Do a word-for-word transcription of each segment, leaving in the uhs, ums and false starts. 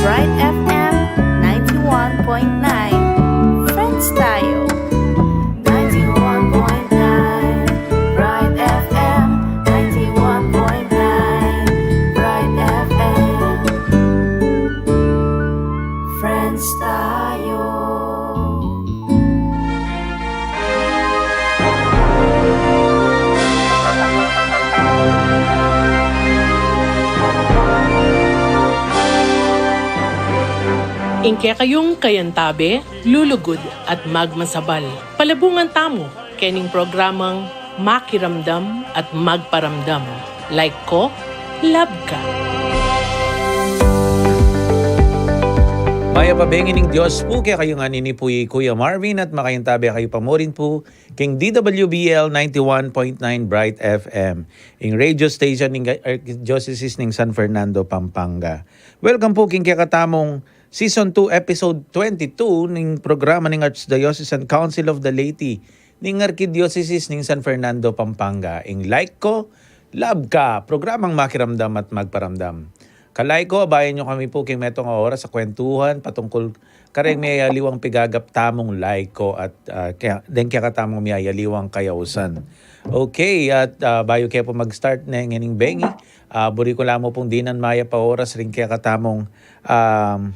Bright F M ninety-one point nine. Friends tayo. Ninety-one point nine Bright F M, ninety-one point nine Bright F M. Friends tayo. Ing kekayung kayantabe, lulugud at magmasabal. Palabungan tamu kening programang Makiramdam at Magparamdam. Like ko, love ka. Mayap a bengi ning Dios pu kekayu ngan. Ini pu i Kuya Marvin at makayantabe kayu pa murin pu king D W B L ninety-one point nine Bright F M, ing radio station ning Archdiocese ning San Fernando, Pampanga. Welcome pu king kekatamung Season two, Episode twenty-two ning programa ning Archdiocesan Council of the Laity ning Arkidiocese ning San Fernando, Pampanga, ing Like Ko, Love Ka, programang makiramdam at magparamdam. Ka-like ko, abayan yu kami pu king metung a oras a kwentuhan patungkul kareng miyayaliwang pigagap tamung laiko at, ah, kaya, deng kekatamung miyayaliwang kayausan. Okay, at, ah, bayu ke pu mag-start ne ngening bengi, ah, buri ku la mu pung dinan mayap a oras ring kekatamung, um,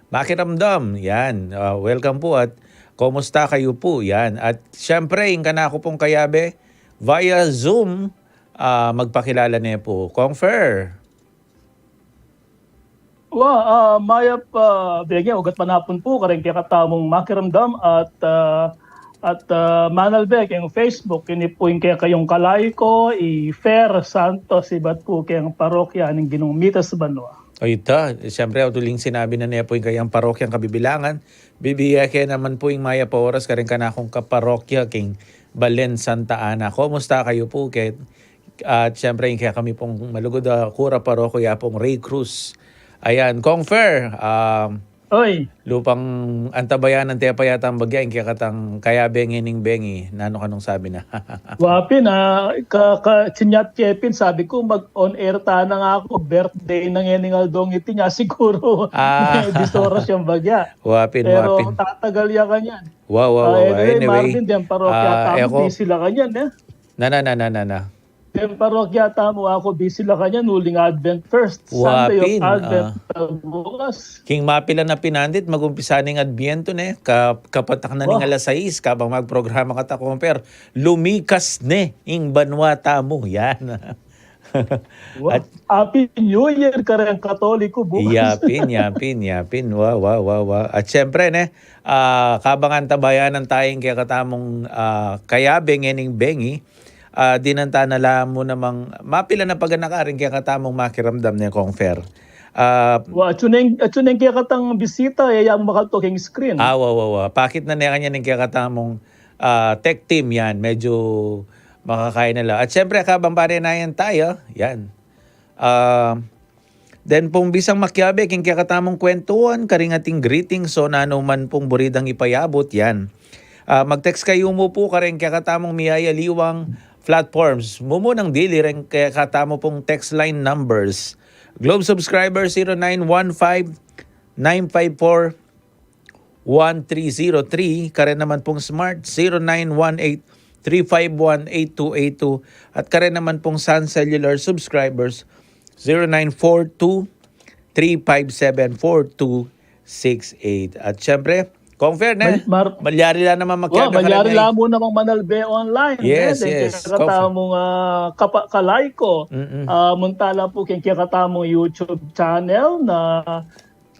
makiramdam. Yan, ah, welcome pu at kumusta kayu pu? Yan. At siyempre, ing kanaku pung kayabe, via Zoom, ah, magpakilala ne pu. Kong Fer. Wa, ah, mayap, ah, bengi, ugat manapun pu kareng kekatamung makiramdam at, ah, at, ah, manalbe keng Facebook, ini pu ing kekayung ka-like ko, i Fer Santos, ibat pu keng parokya ning Ginung Mitas Banua. Ay, ta, siyempre, uling sinabi na ne pu ing kayang parokyang kabibilangan, bibie ke naman pu ing mayap a oras kareng kanakung kaparokya king Balen Santa Ana. Kumusta kayu pu? Ke, at siyempre, ing kekami pung malugud a kura paroko, ya pung Ray Cruz. Ayan, Kong Fer, um, Oy. Lupang Antabayanan, tepa yata ing bagya, ing kekatang kayabe ngening bengi, nanu kanung sabi na? Wa pin, ah, ka, ka, chinyat ke pin, sabi ku, mag-on air ta na nga aku, birthday na ngening aldong iti, nya siguru, ah, disoras yang bagya. Wa pin, wa pin. Pero tatagal ya kanyan. Wa, wa, ah, wa, wa. Anyway, anyway, Marvin, deng parokya, ah, tamu, e ku, busy la kanyan, eh. Na, na, na, na, na, na. Deng parokya tamu, aku, busy la kanyan, uling Advent first, wa pin, Sunday of Advent, ah, bukas. King mapilan a pinandit, mag-umpisa ning Adbiento ne, ka-, kapatak na ning, wa, alas sais, kabang magprograma kata, Kong Fer, lumikas ne ing banua tamu, yan. Wa, at Happy New Year kareng Katoliko bukas. Ya pin, ya pin, ya pin. Wa, wa, wa, wa. At siyempre, ne, ah, kabang antabayanan taya ing kekatamung, ah, kayabe ngening bengi, ah, dinan ta na la mu namang mapilan a paganaka ring kekatamung makiramdam, ne, Kong Fer. Ah, wa, atyu neng, atyu neng kekatang bisita, e ya mu makalto keng screen. Ah, wa, wa, wa. Pakit na ne kanyan ing kekatamung, ah, tech team, yan. Medyo makakaya na la. At siyempre, kabang parenayan taya, yan. Ah, deng pung bisang makiabe king kekatamung kwentuhan, karing ating greetings o nanu man pung buri dang ipayabut, yan. Ah, mag-text kayu mu pu kareng kekatamung miyayaliwang platforms. Mumunang dili reng kekatamu pung text line numbers. Globe subscriber, zero nine one five nine five four one three zero three, karen naman pung Smart, zero nine one eight three five one eight two eight two, at karen naman pung Sun Cellular subscribers, zero nine four two three five seven four two six eight. At siyempre, Kong Fer, ne? Mal-, mar-, malyari la naman, wa, makiabe malyari karen la mu namang manalbe online, yes, ne? Deng, yes, kekatamung, ah, kapa-, ka-like ko. Mm-mm. Ah, munta la pu keng kekatamung YouTube channel na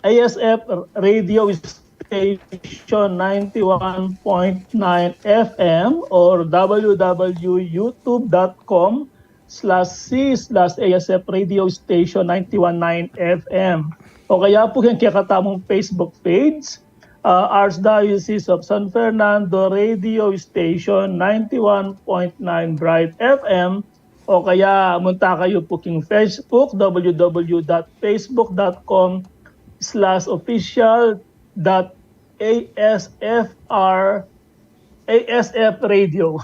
A S F Radio Station ninety-one point nine F M or w w w dot youtube dot com slash c slash A S F Radio Station ninety-one nine F M. O kaya pu keng kekatamung Facebook page, ah, Archdiocese of San Fernando Radio Station ninety-one point nine Bright F M, o kaya munta kayu pu king Facebook, w w w dot facebook dot com slash official dot a s f r, A S F Radio.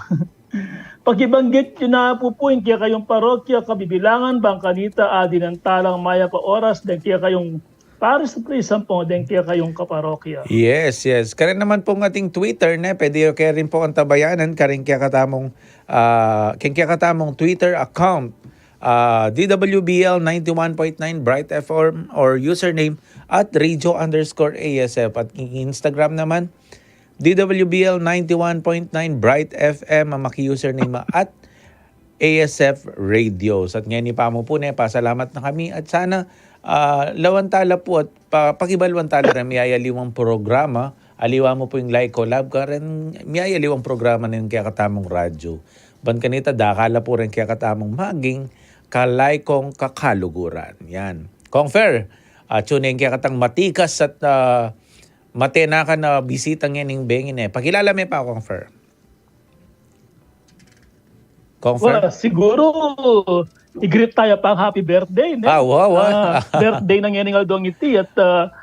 Pakibanggit yu na pu pu ing kekayung parokya kabibilangan, bang kanita, ah, dinan ta lang mayap a oras deng kekayung Parish Priest ampong deng kekayung kaparokya. Yes, yes. Karin naman pong ating Twitter, ne, pwede yu karin pong antabayanan, karin kekatamung, ah, keng kekatamung Twitter account, ah, D W B L ninety-one point nine Bright F M or username at radio underscore A S F. At keng Instagram naman, D W B L ninety-one point nine Bright F M ang maki-username at A S F Radio. At ngeni pa mu pu, ne, pasalamat na kami at sana, ah, lawan tala pu at pa-, pakibaluan tala reng miyayaliwang programa, aliwa mu pu ing Like Collab, karin miyayaliwang programa ning kekatamung radyo. Ban kanita, dakal la pu reng kekatamung maging kalaykong kakaluguran. Yan. Kong Fer, ah, tune in kekatang matikas at, ah, matenakan a bisita ngening bengi, ne. Pakilala me pa, Kong Fer. Kong Fer? Well, siguro, i-greet taya pang happy birthday, ne? Ah, wa, wa. Ah, birthday na ngening aldong iti at, ah,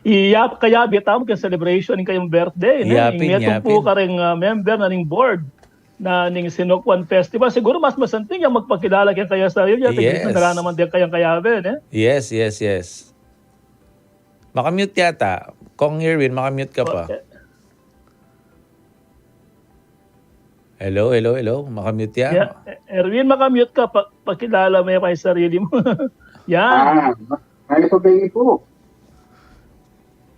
iya, kayabe tamu keng celebration ning kayang birthday, ne? Yapin, ing metung pu yapin. Kareng, ah, member na ning board na ning Sinukwan Festival. Siguro mas masanting yang magpakilala keng kaya sarili at i-greet na, yes, na la naman deng kayang kayabe, ne? Yes, yes, yes. Makamute yata. Kong Erwin, makamute ka pa. Okay. Hello, hello, hello. Makamute ya? Yeah. Erwin, makamute ka. Pa-, pakilala me pa ing sarili mu. Yan. Ah, ma-, maayos pu, bengi pu.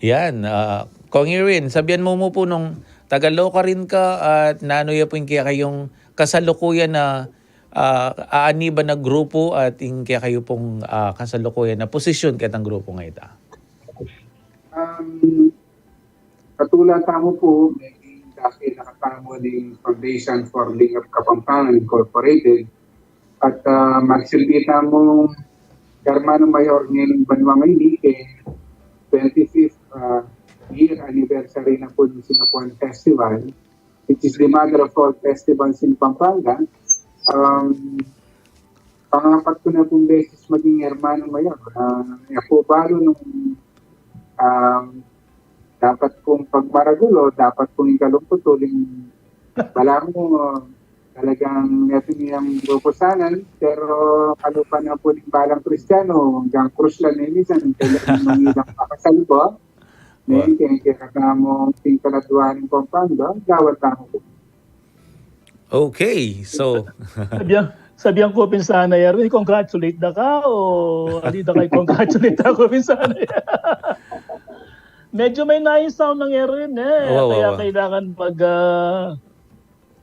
Yan, ah, Kong Erwin, sabian mu mu pu nung taga-loka rin ka at nanu ya pu ing kekayung kasalukuyan na, ah, aaniban a grupu at ing kekayu pung, ah, kasalukuyan na posisyon ketang grupu ngeni. Um, katula tamu pu, meging dakil na katamu ning Foundation for Lingap Kapampangan Incorporated. At, ah, magsilbi tamu hermano mayor ning banwa ngeni, e twenty-fifth, ah, year anniversary na pu ning Sinukwan Festival, which is the mother of all festivals in Pampanga. Um, pangapat ku na pung beses maging hermano mayor. Ah, e ku balu nung, um, dapat kung pagmaragul o dapat kung ikalungkut uling balamu, talagang metung yang lukusanan, pero kalupa na pu ning balang Kristiyanu, anggang krus la ne minsan, kailangan mangilang pakasalba. Wa. Ngayon, kaya, kaya katamu, king kaladwa ning Pampanga, gawad tamu pu. Okay, so sabian, sabian ku pin sana, Erwin, congratulate da ka, o ali da ka i-congratulate? Aku pin sana. Medyo may nai-sound nang Erwin, e. Wa, wa, kaya wa. Kailangan mag, ah,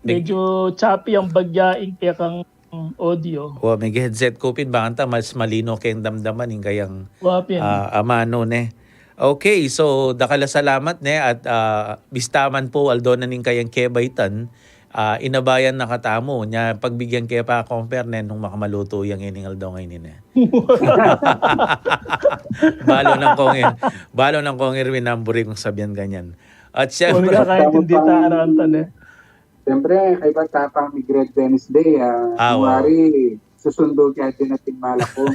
Meg- medyo choppy ang bagya ing kekang audio. Wa, meg-headset ku pin, bakanta mas malino keng damdaman ing kayang, wa pin, ah, amanu, ne. Okay, so dakal a salamat, ne, at, ah, bista man pu aldo na ning kayang kebaitan, ah, inabayan na katamu. Nya, pagbigyan ke pa, Kong Fer, ne, nung makamalutu yang ining aldo ngeni, ne. Balu nang Kong Er-, balu nang Kong Erwin, nung buri kung sabian kanyan. At syempre, kung kakaintindi ta, arantan, e. Siyempre, kaybat tapang mi-greet Wednesday, ah, ah, wow. Kunwari, susundu kaya din ating malaku.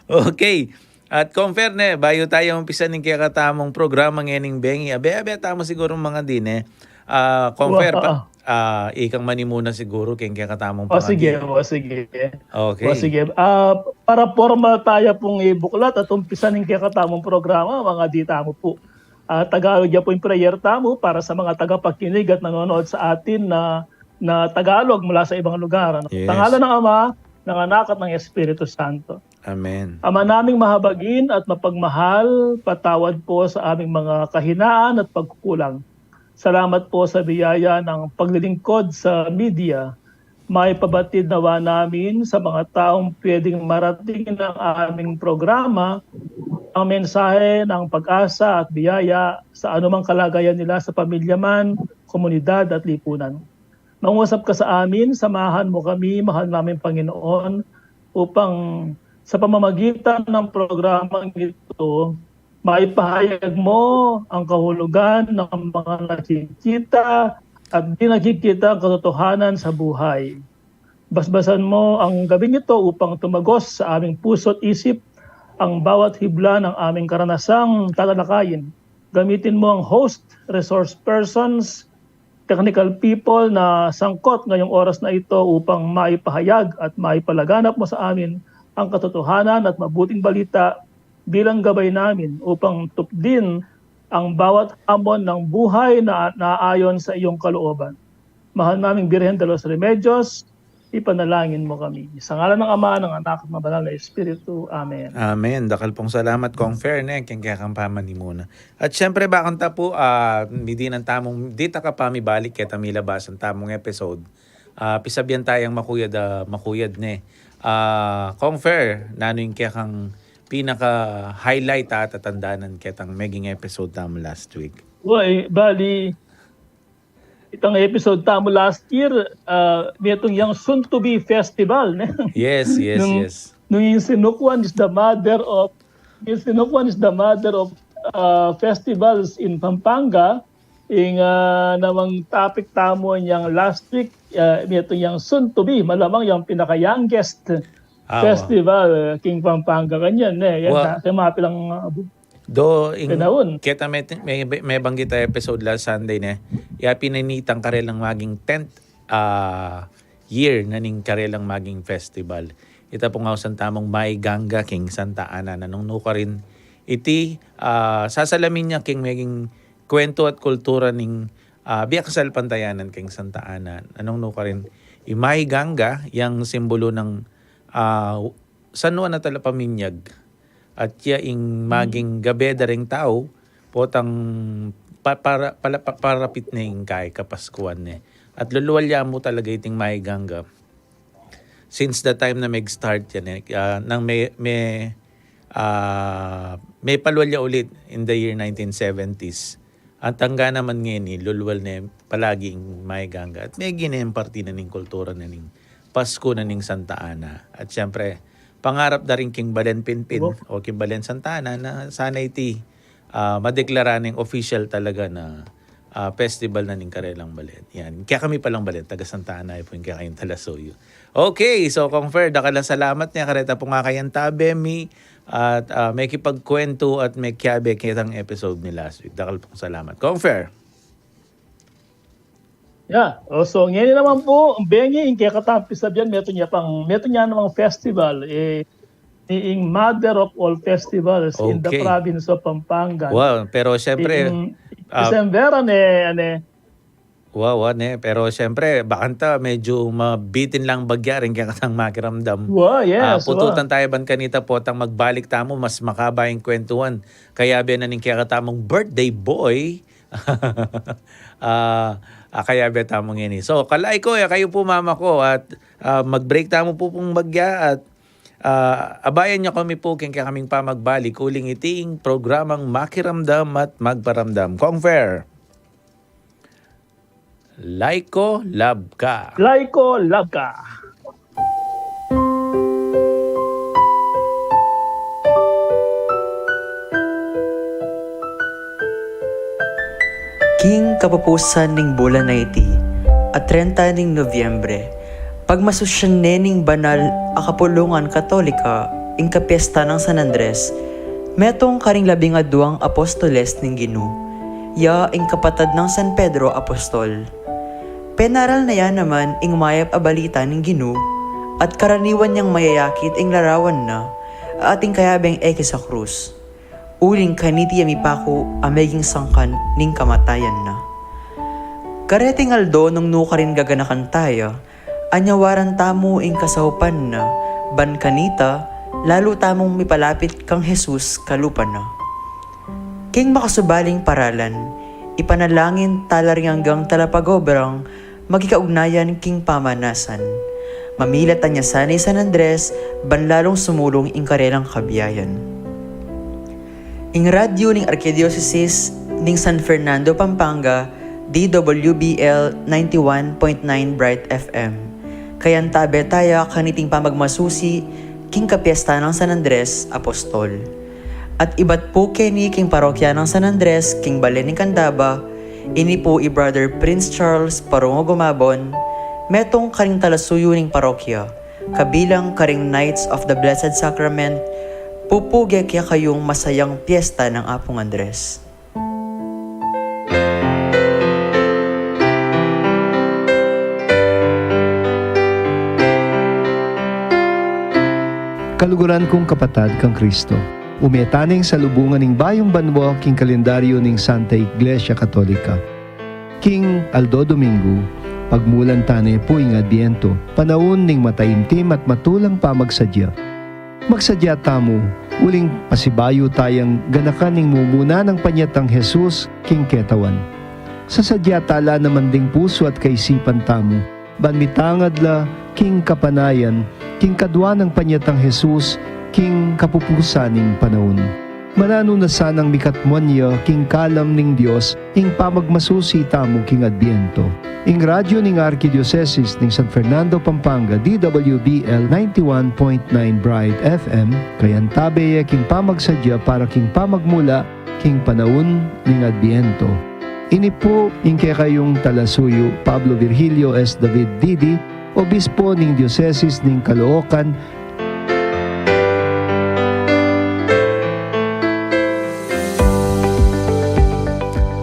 Okay. At Kong Fer, ne, bayu taya umpisa ning kekatamung programa ngening bengi, abe-abe tamu siguru mangadi, ne. Ah, Kong Fer, pa-, ah, ikang manimuna siguru keng kekatamung pangadi. O, sige, o, sige. Okay. O, sige. Ah, para pormal taya pung ibuklat at umpisa ning kekatamung programa, mangadi tamu pu. Ah, Tagalog ya pu ing prayer tamu para sa mga tagapakinig at nanonood sa atin na, na Tagalog mula sa ibang lugar, ano? Yes. Sa ngalan ng Ama, ng Anak, at ng Espiritu Santo. Amen. Ama naming mahabagin at mapagmahal, patawad po sa aming mga kahinaan at pagkukulang. Salamat po sa biyaya ng paglilingkod sa media. Maipabatid nawa namin sa mga taong pwedeng marating ng aming programa ang mensahe ng pag-asa at biyaya sa anumang kalagayan nila sa pamilya man, komunidad at lipunan. Mangusap ka sa amin, samahan mo kami, mahal naming Panginoon, upang sa pamamagitan ng programang ito, maipahayag mo ang kahulugan ng mga nakikita at di nakikita ang katotohanan sa buhay. Basbasan mo ang gabing ito upang tumagos sa aming puso't isip ang bawat hibla ng aming karanasang tatalakayin. Gamitin mo ang host, resource persons, technical people na sangkot ngayong oras na ito upang maipahayag at maipalaganap mo sa amin ang katotohanan at mabuting balita bilang gabay namin upang tukdin ang bawat hamon ng buhay na naayon sa iyong kalooban. Mahal naming Birhen de los Remedios, ipanalangin mo kami. Sa ngalan ng Ama, ng Anak, at ng Banal na Espiritu. Amen. Amen. Dakal pung salamat, Kong Fer, ne, keng kekang pamanimuna. At syempre, bakanta pu, ah, midinan tamung, dita ka pa mibalik keta milabasan tamung episode. Ah, pisabian tayang makuyad, ah, makuyad, ne. Ah, Kong Fer, nanu ing kekang pinaka-highlight a tatandanan ketang meging episode tamu last week? Uy, bali, itang episode tamu last year, ah, metung yang soon to be festival, ne? Yes, yes, nung, yes. Nung ing Sinukwan is the mother of, ing Sinukwan is the mother of, ah, festivals in Pampanga. Ing, ah, namang topic tamu yang last week, ah, metung yang soon to be, malamang yang pinaka-youngest, ah, festival, ah, king Pampanga kanyan, ne? Yan, wa- na, kaya mapilang, ah, bu- Do, ing, panaun. Keta me, me, mebanggit a episode last Sunday, ne? Ya pin ini itang karelang maging tenth, ah, year na ning karelang maging festival. Ita pung ausan tamung May Ganga king Santa Ana, nanung nukarin iti, ah, sasalamin ya king meging kwentu at kultura ning, ah, biye a kasalpantayanan king Santa Ana, nanung nukarin i May Ganga, yang simbolo nang, ah, San Juan a talapaminyag. At ya ing maging gabe da ring tau, potang pa-, para-, pala-, pa-, parapit ne ing kekang Kapaskuan ne. At lulual ya mu talaga iting May Ganga. Since the time na meg-start yan, eh, ah, nang me-, me-, ah, mepalual ya ulit in the year nineteen seventies. At angga naman ngeni, lulual ne palagi ing May Ganga. At meging parti na ning kultura na ning Pasko na ning Santa Ana. At syempre, pangarap da rin king balen Pinpin o king balen Santa Ana na sana iti, ah, madeklara ning official talaga na, ah, festival na ning karelang balen. Yan. Kekami palang balen, taga Santa Ana pu ing kekayung talasuyu. Okay, so Kong Fer, dakal a salamat ne kareta pung akayantabe mi at, ah, mekipagkwentu at mekiabe ketang episode mi last week. Dakal pung salamat, Kong Fer. Ya, o, so ngeni naman pu, bengi, ing kekatang pisabian, metung ya pang, metung ya namang festival, e, ing mother of all festivals in the province of Pampanga. Wow, pero syempre, ing, ah, December, ane, ane, Wa, wa, ne. Pero syempre, bakanta medyu mabitin lang bagya ring kekatang makiramdam. Wa, yes, ah, pututan tamu ban kanita potang magbalik tamu, mas makaba ing kwentuhan. Kayabe na ning kekatamung birthday boy. Ah, ah, kayabe tamu ngeni. So, kalaiko, ya kayu pu, mama ko, at, ah, mag-break tamu pu pung bagya at, ah, abayan yu kami pu king kekaming pamagbalik uling iti ing programang Makiramdam at Magparamdam. Kong Fer. Like ko, love ka. Like ko, love ka. King kapupusan ning bulan a iti, a trenta ning Nobyembre, pagmasusyan ne ning banal a kapulungan Katolika ing kapiesta nang San Andres, metung karing labing aduang apostoles ning Ginu, ya ing kapatad nang San Pedro Apostol. Penaral na ya naman ing mayap a balita ning Ginu, at karaniwan yang mayayakit ing larawan na, ating kayabeng e king sa krus. Uling kaniti ya mipaku a meging sangkan ning kamatayan na. Kareting aldo nung nukarin gaganakan taya, anyawaran tamu ing kasaupan na, ban kanita, lalu tamung mipalapit kang Jesus kalupa na. King makasubaling paralan, ipanalangin tala ring anggang talapagobrang makikaugnayan king pamanasan. Mamilat anya sana i San Andres, ban lalung sumulung ing karelang kabiayan. Ing radyu ning Arkidiosesis ning San Fernando, Pampanga, D W B L ninety-one point nine Bright F M. Kayantabe taya kaniting pamagmasusi king kapiesta nang San Andres Apostol. At ibat pu keni king parokya nang San Andres king balen ning Candaba, ini pu i Brother Prince Charles Parungo Gumabon, metung karing talasuyu ning parokya, kabilang karing Knights of the Blessed Sacrament, pupuge kekayung masayang piesta nang Apung Andres. Kaluguran kung kapatad kang Kristo, ume tane ing salubungan ning bayung banua king kalendaryo ning Santa Iglesia Katolika. King Aldo Domingo, pagmulan tane pu ing Adbiento, panaun ning mataimtim at matulang pamagsadya. Magsadya tamu, uling pasibayu tayang ganakan ning mumuna nang panyatang Jesus king ketawan. Sasadya tala naman ding pusu at kaisipan tamu, ban mitangad la king kapanayan, king kadua nang panyatang Jesus, king kapupusan ning panaun. Mananu na sanang mikatmuan ya king kalam ning Dios ing pamagmasusi tamu king Adbiento. Ing radyo ning Arkidiosesis ning San Fernando, Pampanga, D W B L ninety-one point nine Bright F M, kayantabe ya king pamagsadya para king pamagmula king panaun ning Adbiento. Ini pu ing kekayung talasuyu, Pablo Virgilio S. David Didi, obispo ning Diosesis ning Caloocan.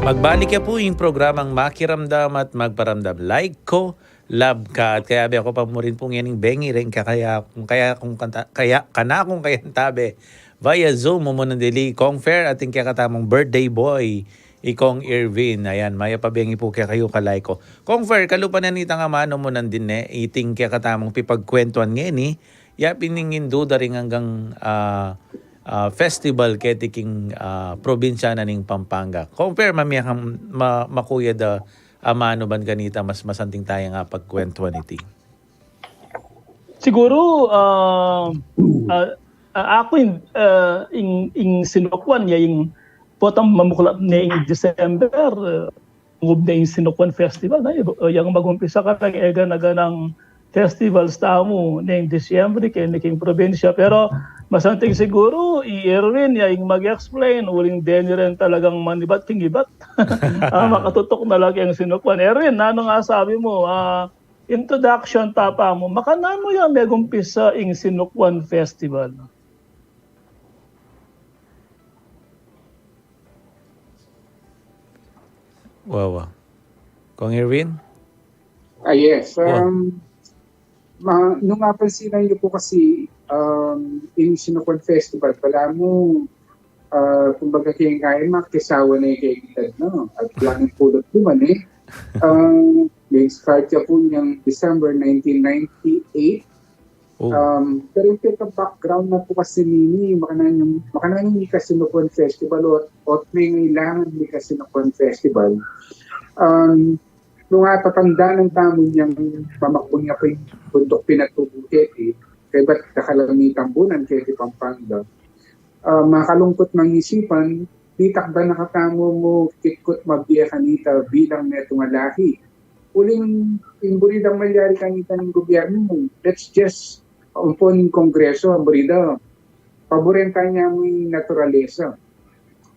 Magbalik ya pu ing programang Makiramdam at Magparamdam. Like ko, love ka. At kayabe ku pa mu rin pu ngening bengi ring kakaya kung kaya kung kanta, kaya kanakung kayantabe via Zoom, mumunan dili Kong Fer at ing kekatamung birthday boy, i Kong Irvin. Ayan, mayap a bengi pu kekayu, kalay ko. Kong Fer, kalupa na nitang amanu mu nandin ne, iting kekatamung pipagkwentuan ngeni, yapin ing indu da ring anggang, ah, ah, festival keti king, ah, probinsya na ning Pampanga. Kong Fer, mamie kang ma-, makuya da amanu ban kanita mas masanting taya nga pagkwentuan iti. Siguru, ah, ah, ah, aku ing, ah, ing, ing sinukwan ya ing potang mamuklap ne ing December, ah, ngub ne ing sinukwan festival, na, eh, yang magumpisa ka nang egana-ganang festivals tamu neng Disyembre keni king probinsya. Pero masanting siguru i Erwin ya ing mag-explain, uling deni rin talagang manibat king ibat. Ah, makatutok na la keng sinukwan. Erwin, nanu nga sabi mu? Ah, introduction tapa mu, makananu ya megumpisa ing sinukwan festival? Wawa. Kong Erwin? Ah, yes. Wa- Um, ma-, nung mapansinan niyo po kasi, um, ing sinukwan festival, balamu, ah, kumbaga, kaya nga, eh, makisawa na yung kaibigan, no? At planong pulot naman, eh. Ah, nag-start ya po niyang December nineteen ninety-eight. Oh. Um, pero yung pinaka-background na po kasi nini, makananu, makananu ing sinukwan festival o, o may ngailangan ing sinukwan festival. Um, nung atatandanan tamu niyang pamakbun ya po yung bundok pinatubo keti, kaybat dakalami tambunan keti Pampanga. Ah, makalungkut mang isipan, ditak ba na katamu mu kitkut mabie kanita bilang metung a lahi? Uling, ing buri dang malyari kanita ning gobyernu, let's just, umpun Kongreso, ang buri da, paburen taya mu ing naturalesa.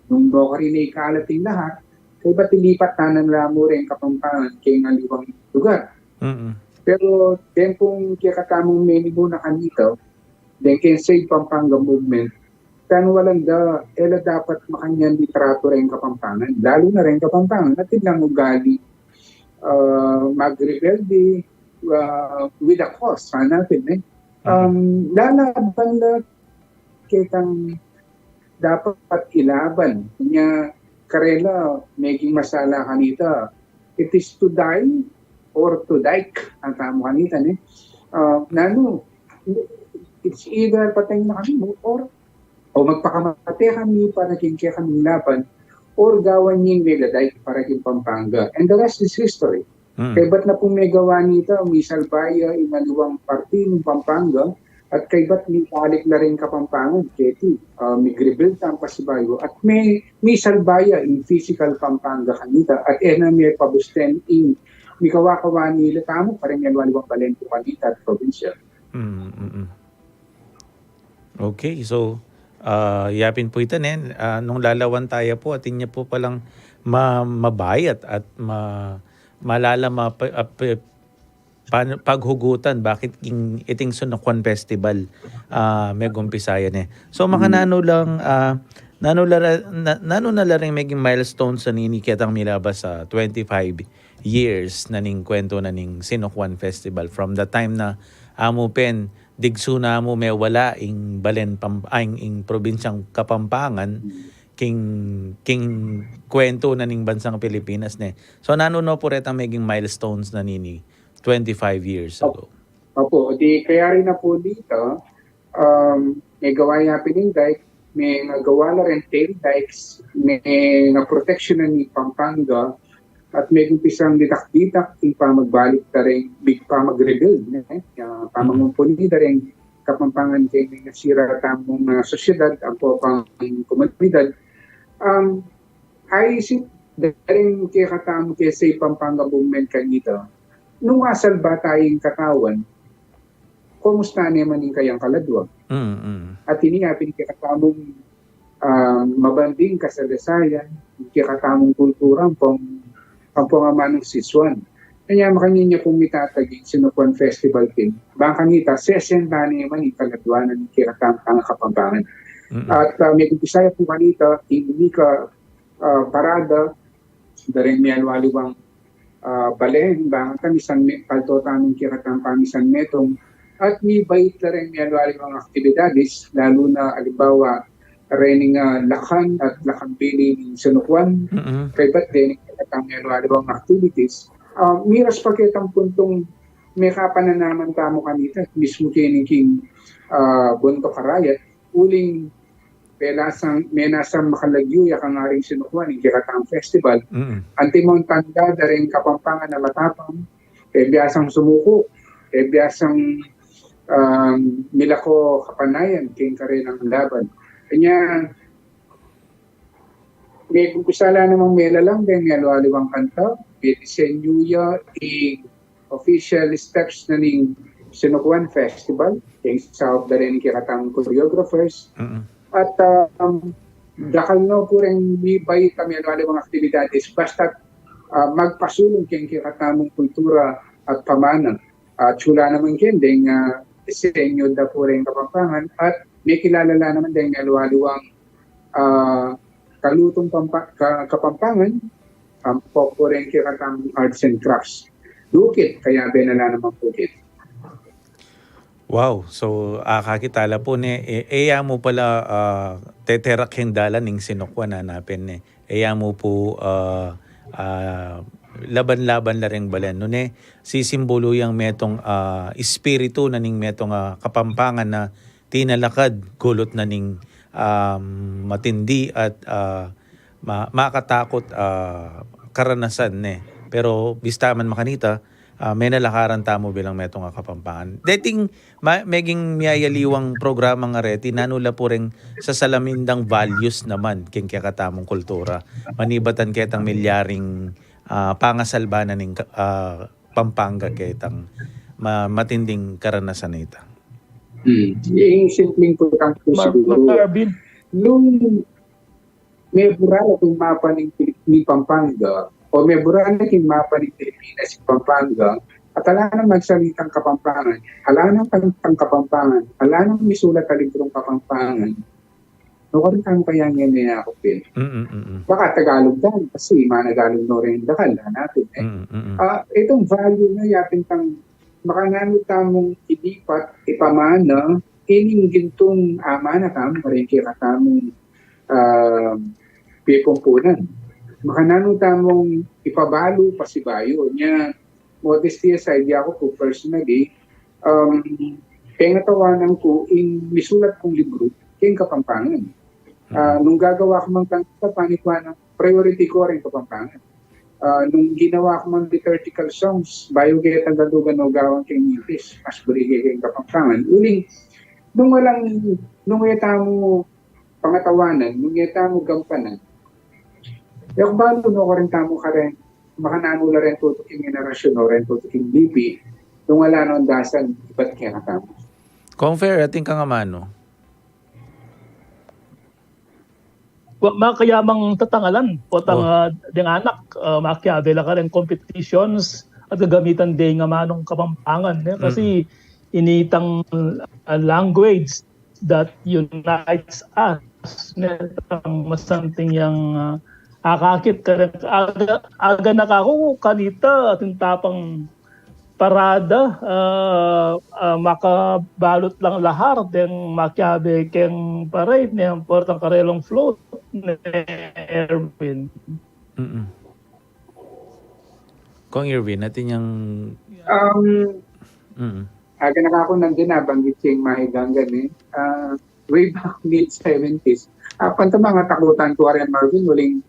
Nung mokarin na ikalat ing lahat, kaybat ilipat tana la mu reng Kapampangan keng aliwang lugar. Mm-mm. Pero deng pung kekatamung menimuna kanita, deng keng Save Pampanga Movement, tanwalan da, e la dapat makanyan itratu reng Kapampangan, lalu na reng Kapampangan, atin lang ugali, ah, magrebelde, ah, with a cause, sana atin, eh. Mm. Um, lalaban la ketang dapat ilaban. Nya, karela, meging masala kanita, it is to die or to dike, ang tamu kanita, ne? Ah, nanu, it's either patay na kami or, o magpakamate kami para king kekaming laban, or gawan ning megadike para king Pampanga. And the rest is history. Mm. Kaybat na pung megawa nita, misalba ya ing aliwang parti ning Pampanga, at kaybat mibalik la ring Kapampangan keti, ah, migrebuild tang pasibayu, at me-, misalba ya ing physical Pampanga kanita, at e na mepabusten ing mikawa-kawa nila tamu, kareng aliwang balen pu kanita at probinsya. Mm, mm, mm. Okay, so, ah, yapin pu ita ne, ah, nung lalawan taya pu, atin ya pu palang ma-, mabayat at ma-, malalam a pa-, a pa-, pan-, paghugutan, bakit king, iting Sinukwan Festival, ah, megumpisa ya ne. So, makananu lang, ah, nanu la ra-, na-, nanu na la ring meging milestone sa nini ketang milabas a twenty-five years na ning kwentu na ning Sinukwan Festival, from the time na amu pin digsu na mu mewala ing balen Pam-, ay, ing, ing probinsyang Kapampangan, king, king kwentu na ning bansang Pilipinas, ne. So, nanu no pu retang meging milestones na nini twenty-five years ago? Opo, di kaya rin na po dito, um, may gawa ya pin ing dike, may gawa la rin tail dikes, may nga protection na ni Pampanga, at may umpisang ditak-ditak ing pamagbalik da rin, big pamag-rebuild, ne? Ya, pamangumpunida rin Kapampangan keng nasira tamung, ah, sosyedad, ampo pang komunidad. Um, ay si, da rin kekatamu kesa i Pampanga movement kanita. Nung asalba tayang katawan, kumusta ne man ing kayang kaladwa? Mm, mm. At ini ya pin kekatamung, ah, mabanding kasalasayan, kekatamung kultura, ampong, ampong amanung sisuan. Kaya makanyan ya pung mitatag ing Sinukuan Festival pin. Bang kanita, sesenta ne man ing kaladwa na ning kekatamung Kapampangan. Mm. At, ah, mekumpisa ya pu kanita, ing mika, ah, parada, da ring mialiwaliwang, ah, balen, bang kamisan me-, palto tamung kekatamung pamisan metung, at mibait da ring mialiwaliwang aktibidades, lalu na, alimbawa, rening, ah, lakan at lakan bili ning Sinukuan, mm-mm, kaybat dening kekatamung mialiwaliwang activities. Ah, miras pa ketang puntung mekapananaman tamu kanita, mismu keni king, ah, Bontok a Rayat, uling menasang, menasang makalagyu ya kangaring Sinukuan, ing kekatamung festival. Mm. Antimo ing tanda da ring Kapampangan a matapang, e biasang sumuku, e biasang, um, milako kapanayan keng karenang laban. Kanya, mekumpisa la namang melalang deng mialiwaliwang kanta, medisenyu ya ing official steps na ning Sinukuan Festival, keng saup da rin ning kekatamung choreographers. Mm-mm. At, um, dakal no pu ring mibait a mialiwaliwang aktibidades, basta, ah, magpasulung keng kekatamung kultura at pamana. At sula naman keng deng, ah, disenyu da pu ring Kapampangan at mekilala la naman deng mialiwaliwang, ah, kalutung Pampa-, ka-, Kapampangan, ampo pu ring kekatamung arts and crafts. Dukit, kaya benala naman pu kit. Wow, so, ah, akakit ala pu ne, e, e ya mu pala, ah, teterak ing dalan ning Sinukuan, hanapin ne. E ya mu pu, ah, ah, laban-laban la ring balen. Nune, sisimbulu yang metung, ah, espiritu na ning metung, ah, Kapampangan na tinalakad, gulut na ning, um, matindi at, ah, ma-, makatakut, ah, karanasan ne. Pero bista man makanita, ah, menalakaran tamu bilang metung a Kapampangan. Deting ma-, meging miyayaliwang programa nga reti, nanu la pu ring sasalamin dang values naman keng kekatamung kultura. Manibatan ketang milyaring, ah, pangasalba na ning ka-, ah, Pampanga ketang ma-, matinding karanasan na ita. Hmm. Ing simpleng kutang pu siguru, Marvin. Nung mebura la king mapa ning Pilip-, ning Pampanga, o mebura la king mapa ning Pilipinas ing Pampanga, at ala nang magsalitang Kapampangan, ala nang kantang Kapampangan, ala nang misulat a librung Kapampangan, nukarin tamu kaya ngeneakupin? Mm, mm, mm. Baka Tagalog tamu, kasi managalog no rin dakal, hanapin, e. Mm, mm, mm. Ah, itang value na yapin tang makananu tamung ilipat, ipamana ining gintung amana tamu, maring kekatamung, ah, pepumpunan. Makananu tamung ipabalu pasibayu. Nya, modesty aside, aku pu personally, um, pengatawanan ku ing misulat kung libru keng Kapampangan. Ah, nung gagawa ku mang kanta, panikuan, priority ku ring Kapampangan. Ah, nung ginawa ku mang liturgical songs, bayu ke Tagalogan o gawan keng English, mas buri ke keng Kapampangan. Uling, nung alang, nung e tamu pangatawanan, nung e tamu gampanan, e ku balu nukarin tamu karen, makananu la ren tutuking henerasyon o ren tutuking bibi, nung ala no andasan ibat kekatamu. Kong Fer, atin kang amanu? Wa-, makayamang tatangalan, potang, ah, deng anak, ah, makiabe la kareng competitions at gagamitan deng amanung Kapampangan, e. Kasi ini itang, ah, language that unites us, ne, itang masanting yang, ah, akakit kareng aga, aga na kaku kanita atin tapang parada, ah, ah, makabalut lang lahar deng makiabe keng parade ne, importante karelang float ne, Erwin. Mm. Kong Erwin, atin yang Um, mm. Aga na ka ku nandin, nabanggit ya ing Mahigangan, e. Ah, way back mid seventies. Ah, panta mangatakutan ku, Aren Marvin, uling,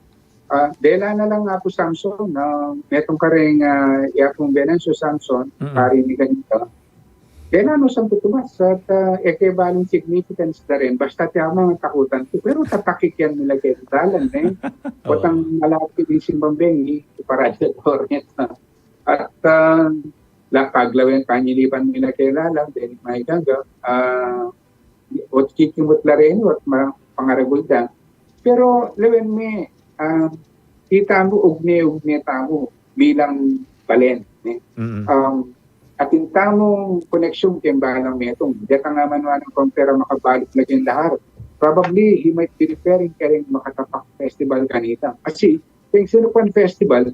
ah, dela na lang Apu Samson, ah, metung kareng, ah, i Apung Venancio Samson, Mm-mm. pari ni Ganita. Dela no Santo Tomas, at, ah, e ke balu ing significance da rin, basta tia mangatakutan ku, pero tatakik yan nila keng dalan, e. Oo. Potang malapit ing simbang bengi, iparada da rin. At, ah, la, paglawen panyilipan mi la keng lalam, deni Mahigangan, ah, ot kikimut la reni, ot ma-, pangaragul da. Pero lawen mi, ah, kita mu, ugne-ugne tamu bilang balen, ne? Mm-mm. Um, atin tamung koneksyon keng balang metung. Deta nga man wanang kompara makabalut la keng lahar. Probably, he might be referring kareng Makatapak Festival kanita. Kasi, keng Sinukuan Festival,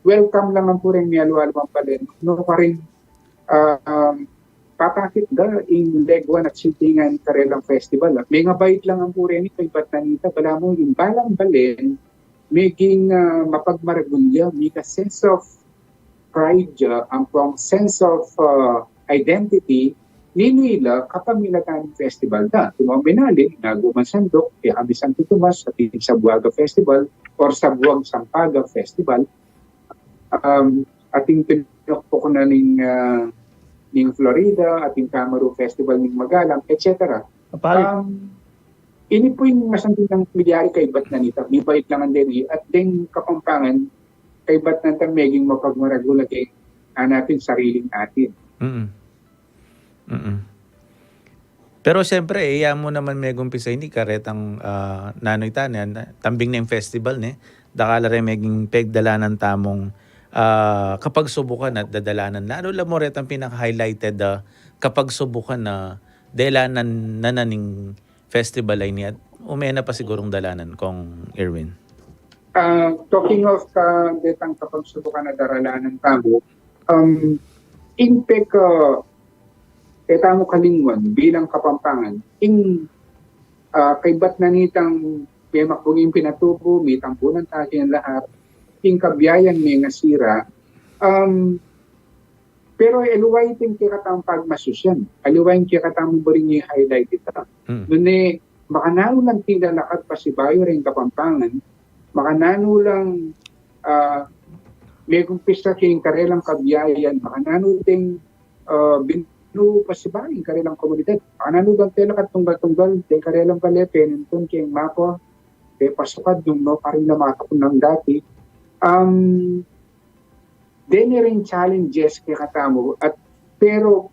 welcome lang ampo reng mialu-aluang balen. No, kareng, ah, um, papakit da ing leguan at sintingan karelang festival. Mengabait lang ampo reni, kaybat na nita, balamu ing balang balen, meging, ah, mapagmaragul ya, mika sense of pride ya, ampong sense of, ah, identity, ninu ila kapamilatan ning festival da. Tumaw binali, naguman sandok, kaya kami Santo Tomas, atin Sabuaga Festival, or Sabuag Sampaga Festival, um, atin pinukpok na ning, ah, ning Florida, atin Kamaru Festival ning Magalang, et cetera. Kapal. Um, ini pu ing masanting nang milyari kaybat na nita, mibait lang ang deni, at deng Kapampangan, kaybat na nita meging mapagmaragul lagi, ah, natin sariling atin. Mm. Mm. Pero siyempre, e, ya mu naman megumpisa ini karetang, ah, nanu ita, ne, tambing na ing festival, ne? Dakal la re meging pegdalanan tamung, ah, kapagsubukan at dadalanan. Nanu la mu retang pinaka-highlighted, ah, kapagsubukan na delanan na na ning festival a ini at ume na pa sigurung dalanan, Kong Erwin. Ah, talking of, ah, detang kapagsubukan a daralanan tamu, um, ing peka, e tamu kalingwan bilang Kapampangan, ing, ah, kaybat na nitang pemakbung ing pinatubu, mitambunan ta keng lahar, ing kabiayan mengasira, um, pero aliwa iting kekatamung pagmasusyan, aliwa ing kekatamung buring i-highlight ita. Mm. Nune, makananu lang tinalakat pasibayu reng Kapampangan, makananu lang, ah, megumpisa keng karelang kabiayan, makananu deng, ah, binu pasibayu ing karelang komunidad, makananu lang telakat tunggal-tunggal deng karelang bale, penintun keng mapa, pepasukad nung no pa rin na makapun nang dati. Um, deni ring challenges kekatamu, at pero,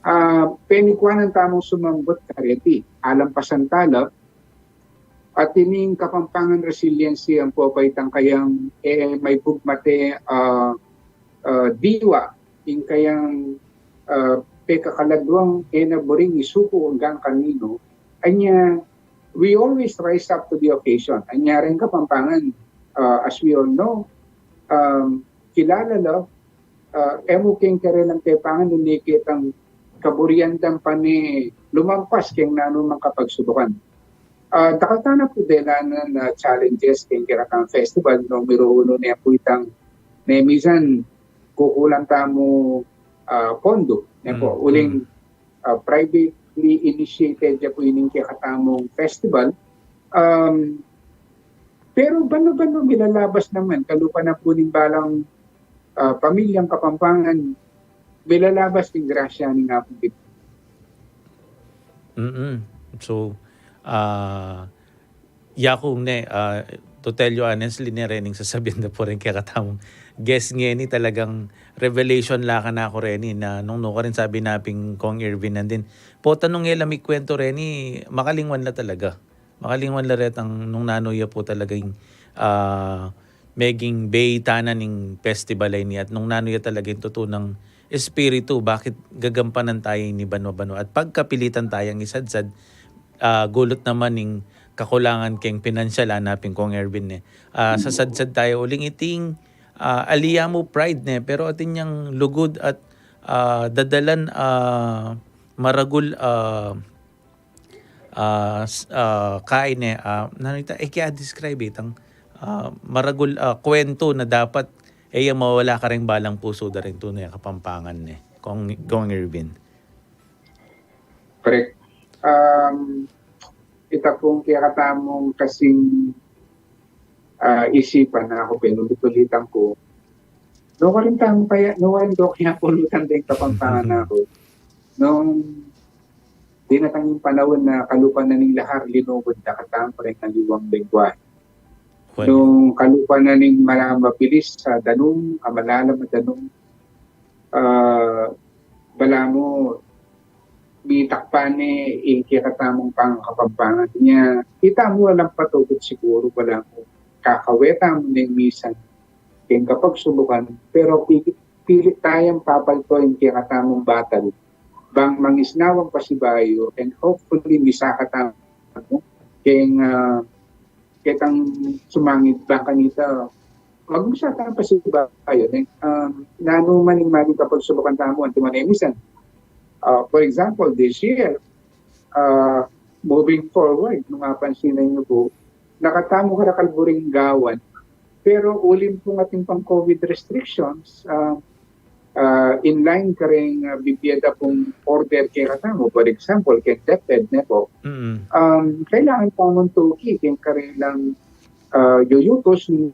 ah, penikuanan tamung sumambut kareti, alampasan ta la, at ining Kapampangan resiliency ampo pa itang kayang, e, maibugmate, ah, ah, diwa, ing kayang, ah, pekakaladuang e na buring isuku anggang kaninu. Anya, we always rise up to the occasion. Anya reng Kapampangan, ah, as we all know, um, kilala la, ah, e mu keng karelang tepangan nung ne ketang kaburian dang pane lumampas keng nanumang kapagsubukan. Ah, dakal ta na pu delanan a challenges keng keratang festival, numero uno ne pu itang ne minsan kukulang tamu, ah, pondo, ne pu. Mm, Uling, mm. ah, privately initiated ya pu ining kekatamung festival. Um, pero bano-bano milalabas naman, kalupa na pu ning balang, ah, pamilyang Kapampangan, milalabas ing grasya ning Apung Ginu. Mm-mm. So, ah, yaku ne, ah, to tell you honestly, ne, rening sasabian da pu rin kekatamung guest ngeni, talagang revelation la kanaku reni, na nung nukarin sabi na pin Kong Erwin nandin. Pota nung e la mikwento reni, makalingwan la talaga. Makalingwan la retang nung nanu ya pu talaga ing, ah, meging bait na ning festival a ini at nung nanu ya talaga ing tutunang espiritu, bakit gagampanan taya ini banwa-banwa at pagkapilitan tayang isadsad, ah, gulut naman ing kakulangan keng pinansyal, a, na pin Kong Erwin, ne. Ah, sasadsad taya uling iting, ah, ali ya mu pride, ne, pero atin yang lugud at, ah, dadalan, ah, maragul, ah, ah, s-, ah, kain e, ah, nanu ita, e, kaya describe itang, ah, maragul, ah, kuwentu na dapat e ya mawala kareng balang pusu da ring tune a Kapampangan ne, Kong, Kong Irvin. Correct. Um, ita pung kekatamung kasing, ah, isipan na aku, penulit-ulitan ku. Nukarin tamu kaya, nukarin do kaya pulutan deng Kapampangan na aku. Nung dinatang ing panaun na kalupa na ning lahar, linubud da katamu reng aliwang lengguahe. Well, nung kalupa na ning mala-, mabilis a danum, a malalam a danum, ah, balamu mitakpan ne ing kekatamung pangakapampangan. Inya itamu alang patugut siguru, balamu kakawe tamu neng misan keng kapagsubukan, pero pi-, pilit tayang papalto ing kekatamung batal bang mangisnawa pasibayu, and hopefully misaka tamu keng, ah, ketang sumangid bang kanita. Wag mo siya tayang pasibayu, ne? Um, nanu man ing maging kapagsubukan tamu, antimo ne misan. Ah, for example, this year, ah, moving forward, nung mapansin ninyo pu, nakatamu karakal buring gawan. Pero uling pung atin pang COVID restrictions, ah, ah, in line kareng, ah, bibie da pung order kekatamu, for example, keng DepEd, ne pu. Mm. Um, kailangan tamung tuki keng karelang, ah, yuyutus, nung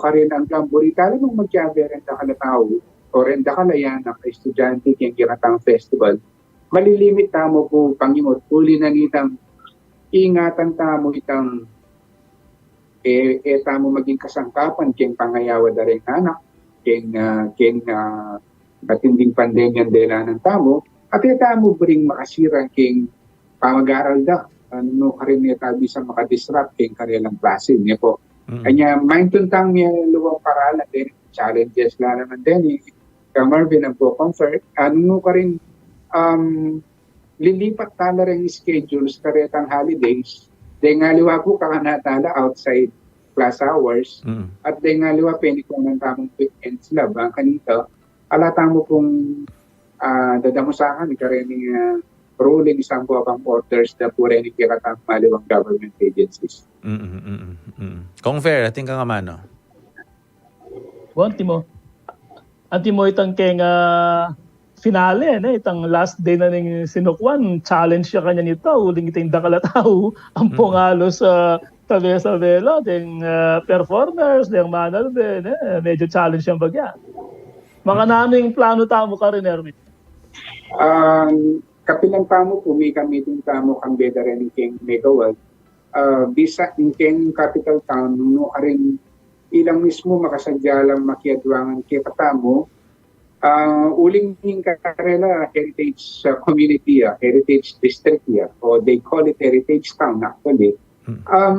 karin anggang buri talagang magkabe reng dakal a tau o reng dakal a anak a estudyante keng kekatang festival. Malilimit tamu pu pangingot, uli na nitang ingatan tamu itang e, e tamu maging kasangkapan keng pangayawa da reng anak keng, ah, keng, ah, matinding pandemyang delanan tamu, at e tamu buring makasira keng pamag-aral da. Nung nukarin e ta bisa maka-disrupt keng karelang klase, ne pu. Mm. Anya, maintun tang, e, luwang paralan den, challenges la naman den, e. Ka Marvin, ampo Kong Fer, nung nukarin, um, lilipat tala reng schedules karetang holidays. Deng aliwa pu kakanat tala outside class hours. Mm. At deng aliwa penikunan tamung weekends la, bang kanita. Ala tamu pung, ah, dadamusakan kareng, ah, ruling sampo a pang orders da pu reng kekatamung aliwang government agencies. Mm, mm, mm, mm. Kong Fer, atin kang amanu? Wa, antimo. Antimo itang keng, ah, finale, ne? Itang last day na ning sinukwan, challenge ya kanyan ita, uling ita ing dakal a tau, ampong, mm, alos, ah, tabe-tabe la, deng, ah, performers, deng manalbe, ne? Medyo challenge yang bagya. Makananu ing planu tamu karin, Erwin? Um, kapilan tamu pu, mika-meeting tamu kambe da reng keng Megaworld. Ah, bisa ing keng capital town, nung nukarin ila mismu makasadya lang makiadwangan kekatamu, ah, uling ing karela heritage, ah, community, ah, heritage district ya, o they call it heritage town actually. Hmm. Um,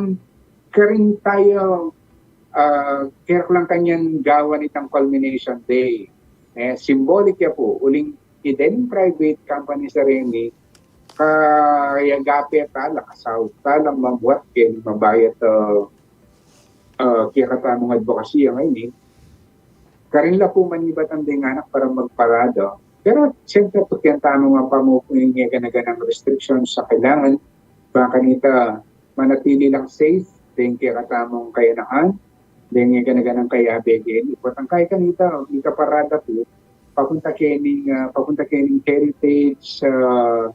karin taya, ah, kaya ku lang kanyan gawan itang culmination day. Eh, symbolic ya pu, uling ing dening private company sa reni, kayagape tala, kasaut tala, mabuat keni, mabayad, ah, ah, kekatamung advocacy a ngeni. Karin la pu manibat deng anak para magparada. Pero siyempre, pati tamu nga pamupuin ing gana-ganang restrictions a kailangan, bang kanita manatili lang safe deng kekatamung kayanakan, deng gana-ganang kayabe keni. Potang kaya kanita, ing kaparada pu, papunta kening, ah, papunta kening Heritage, ah,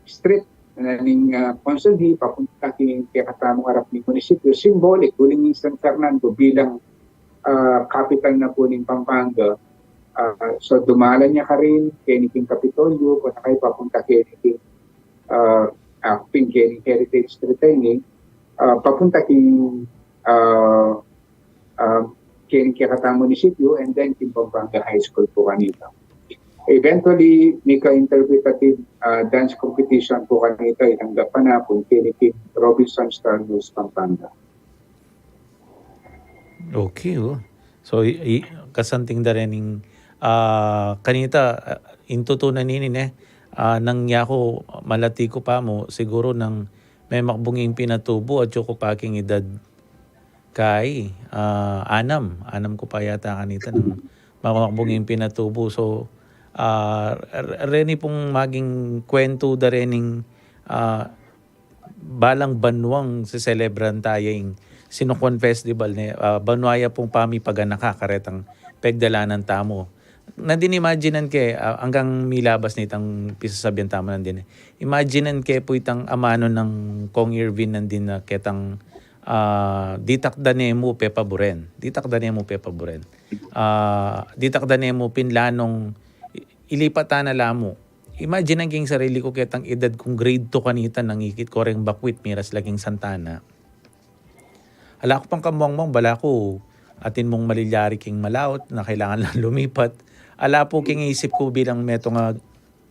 Street, na ning, ah, Consulhi, papunta king kekatamung arap ning munisipyo, symbolic, uling ing San Fernando bilang, ah, capital na pu ning Pampanga. Ah, so, dumalan ya karin keni king Kapitolyo, potang kaya papunta keni king, ah, ah, pin keni Heritage Street ini, ah, papunta king, ah, ah, keni kekatamung munisipyo, and then king Pampanga High School pu kanita. Eventually, mika-interpretative, ah, dance competition pu kanita, itang gapan na pu keni king Robinson Star News Pampanga. Okay, o. So, i, i, kasanting da rening, ah, kanita, ah, ing tutu na nini, ne, ah, nung yaku, malati ku pa mu, siguru nung memakbung ing pinatubu, atyu ku pa king edad kai, ah, anam, anam ku pa yata kanita nung memakbung ing pinatubu. So, Ah, r-, reni pung maging kuwentu da rening, ah, balang banuang seselebran taya ing Sinukwan Festival ne, ah, banua ya pung pamipaganaka karetang pegdalanan tamu. Nandin imaginan ke, ah, anggang milabas nitang pisasabian tamu nandin e. Imaginan ke pu itang amanu nang Kong Irvin nandin na ketang, ah, ditak da ne mu pepaburen. Ditak da ne mu pepaburen. Ah, ditak da ne mu pinlanung i-, ilipat ta na la mu. Imaginan ke ing sarili ku ketang edad kung grade two kanita nang ikit ku reng bakwit miras la king Santa Ana. Ala ku pang kamuangmuang, bala ku atin mung malilyari king malaut na kailangan lang lumipat. Ala pu king isip ku bilang metung a